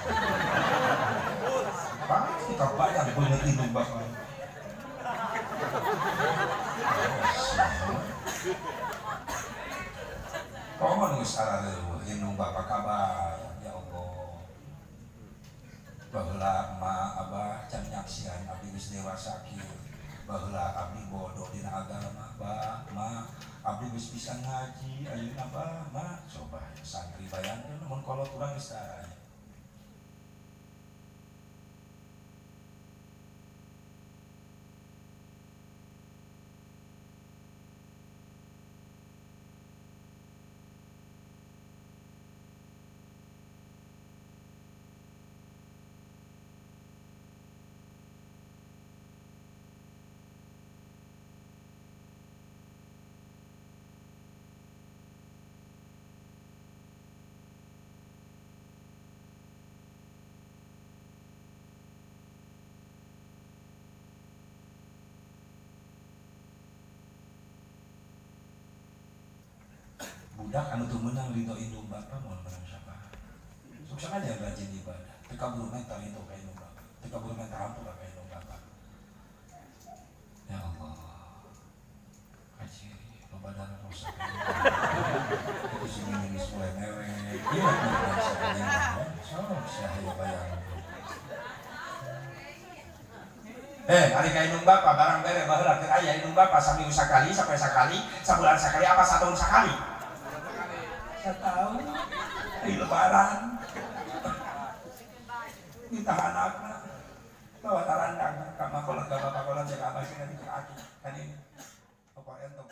Pasti kabayang beungeut indung bapak. Komo geus arareuweuh indung bapak kabayang ya Allah. Baheula ma abah can nyaksian abdi geus dewasa kieu. Baheula abdi bodoh dina agama bah ma abdi geus bisa ngaji ayeuna bah ma coba santri bayangkeun mun kolot urang geus aya. Budak anu teu meunang ridho indung bapa moal meunang syafaat. Sok sanajan rajin ibadah, teu kaburu menta ridho ka indung bapa, teu kaburu menta hampura ka indung bapa. Ya Allah. Haji loba darah dosa. Itu sing geus mulai mewek. Ieu mah sok sia bayang. Hari ka indung bapa barang bere baheula keur aya indung bapa saminggu sakali, sampai sakali, sabulan sakali apa satahun sakali. Setahun di lebaran ditahan anakna bawa tarandang ka makola ka bapak kola jaga abah sih nanti ke aki kan ini apa entok.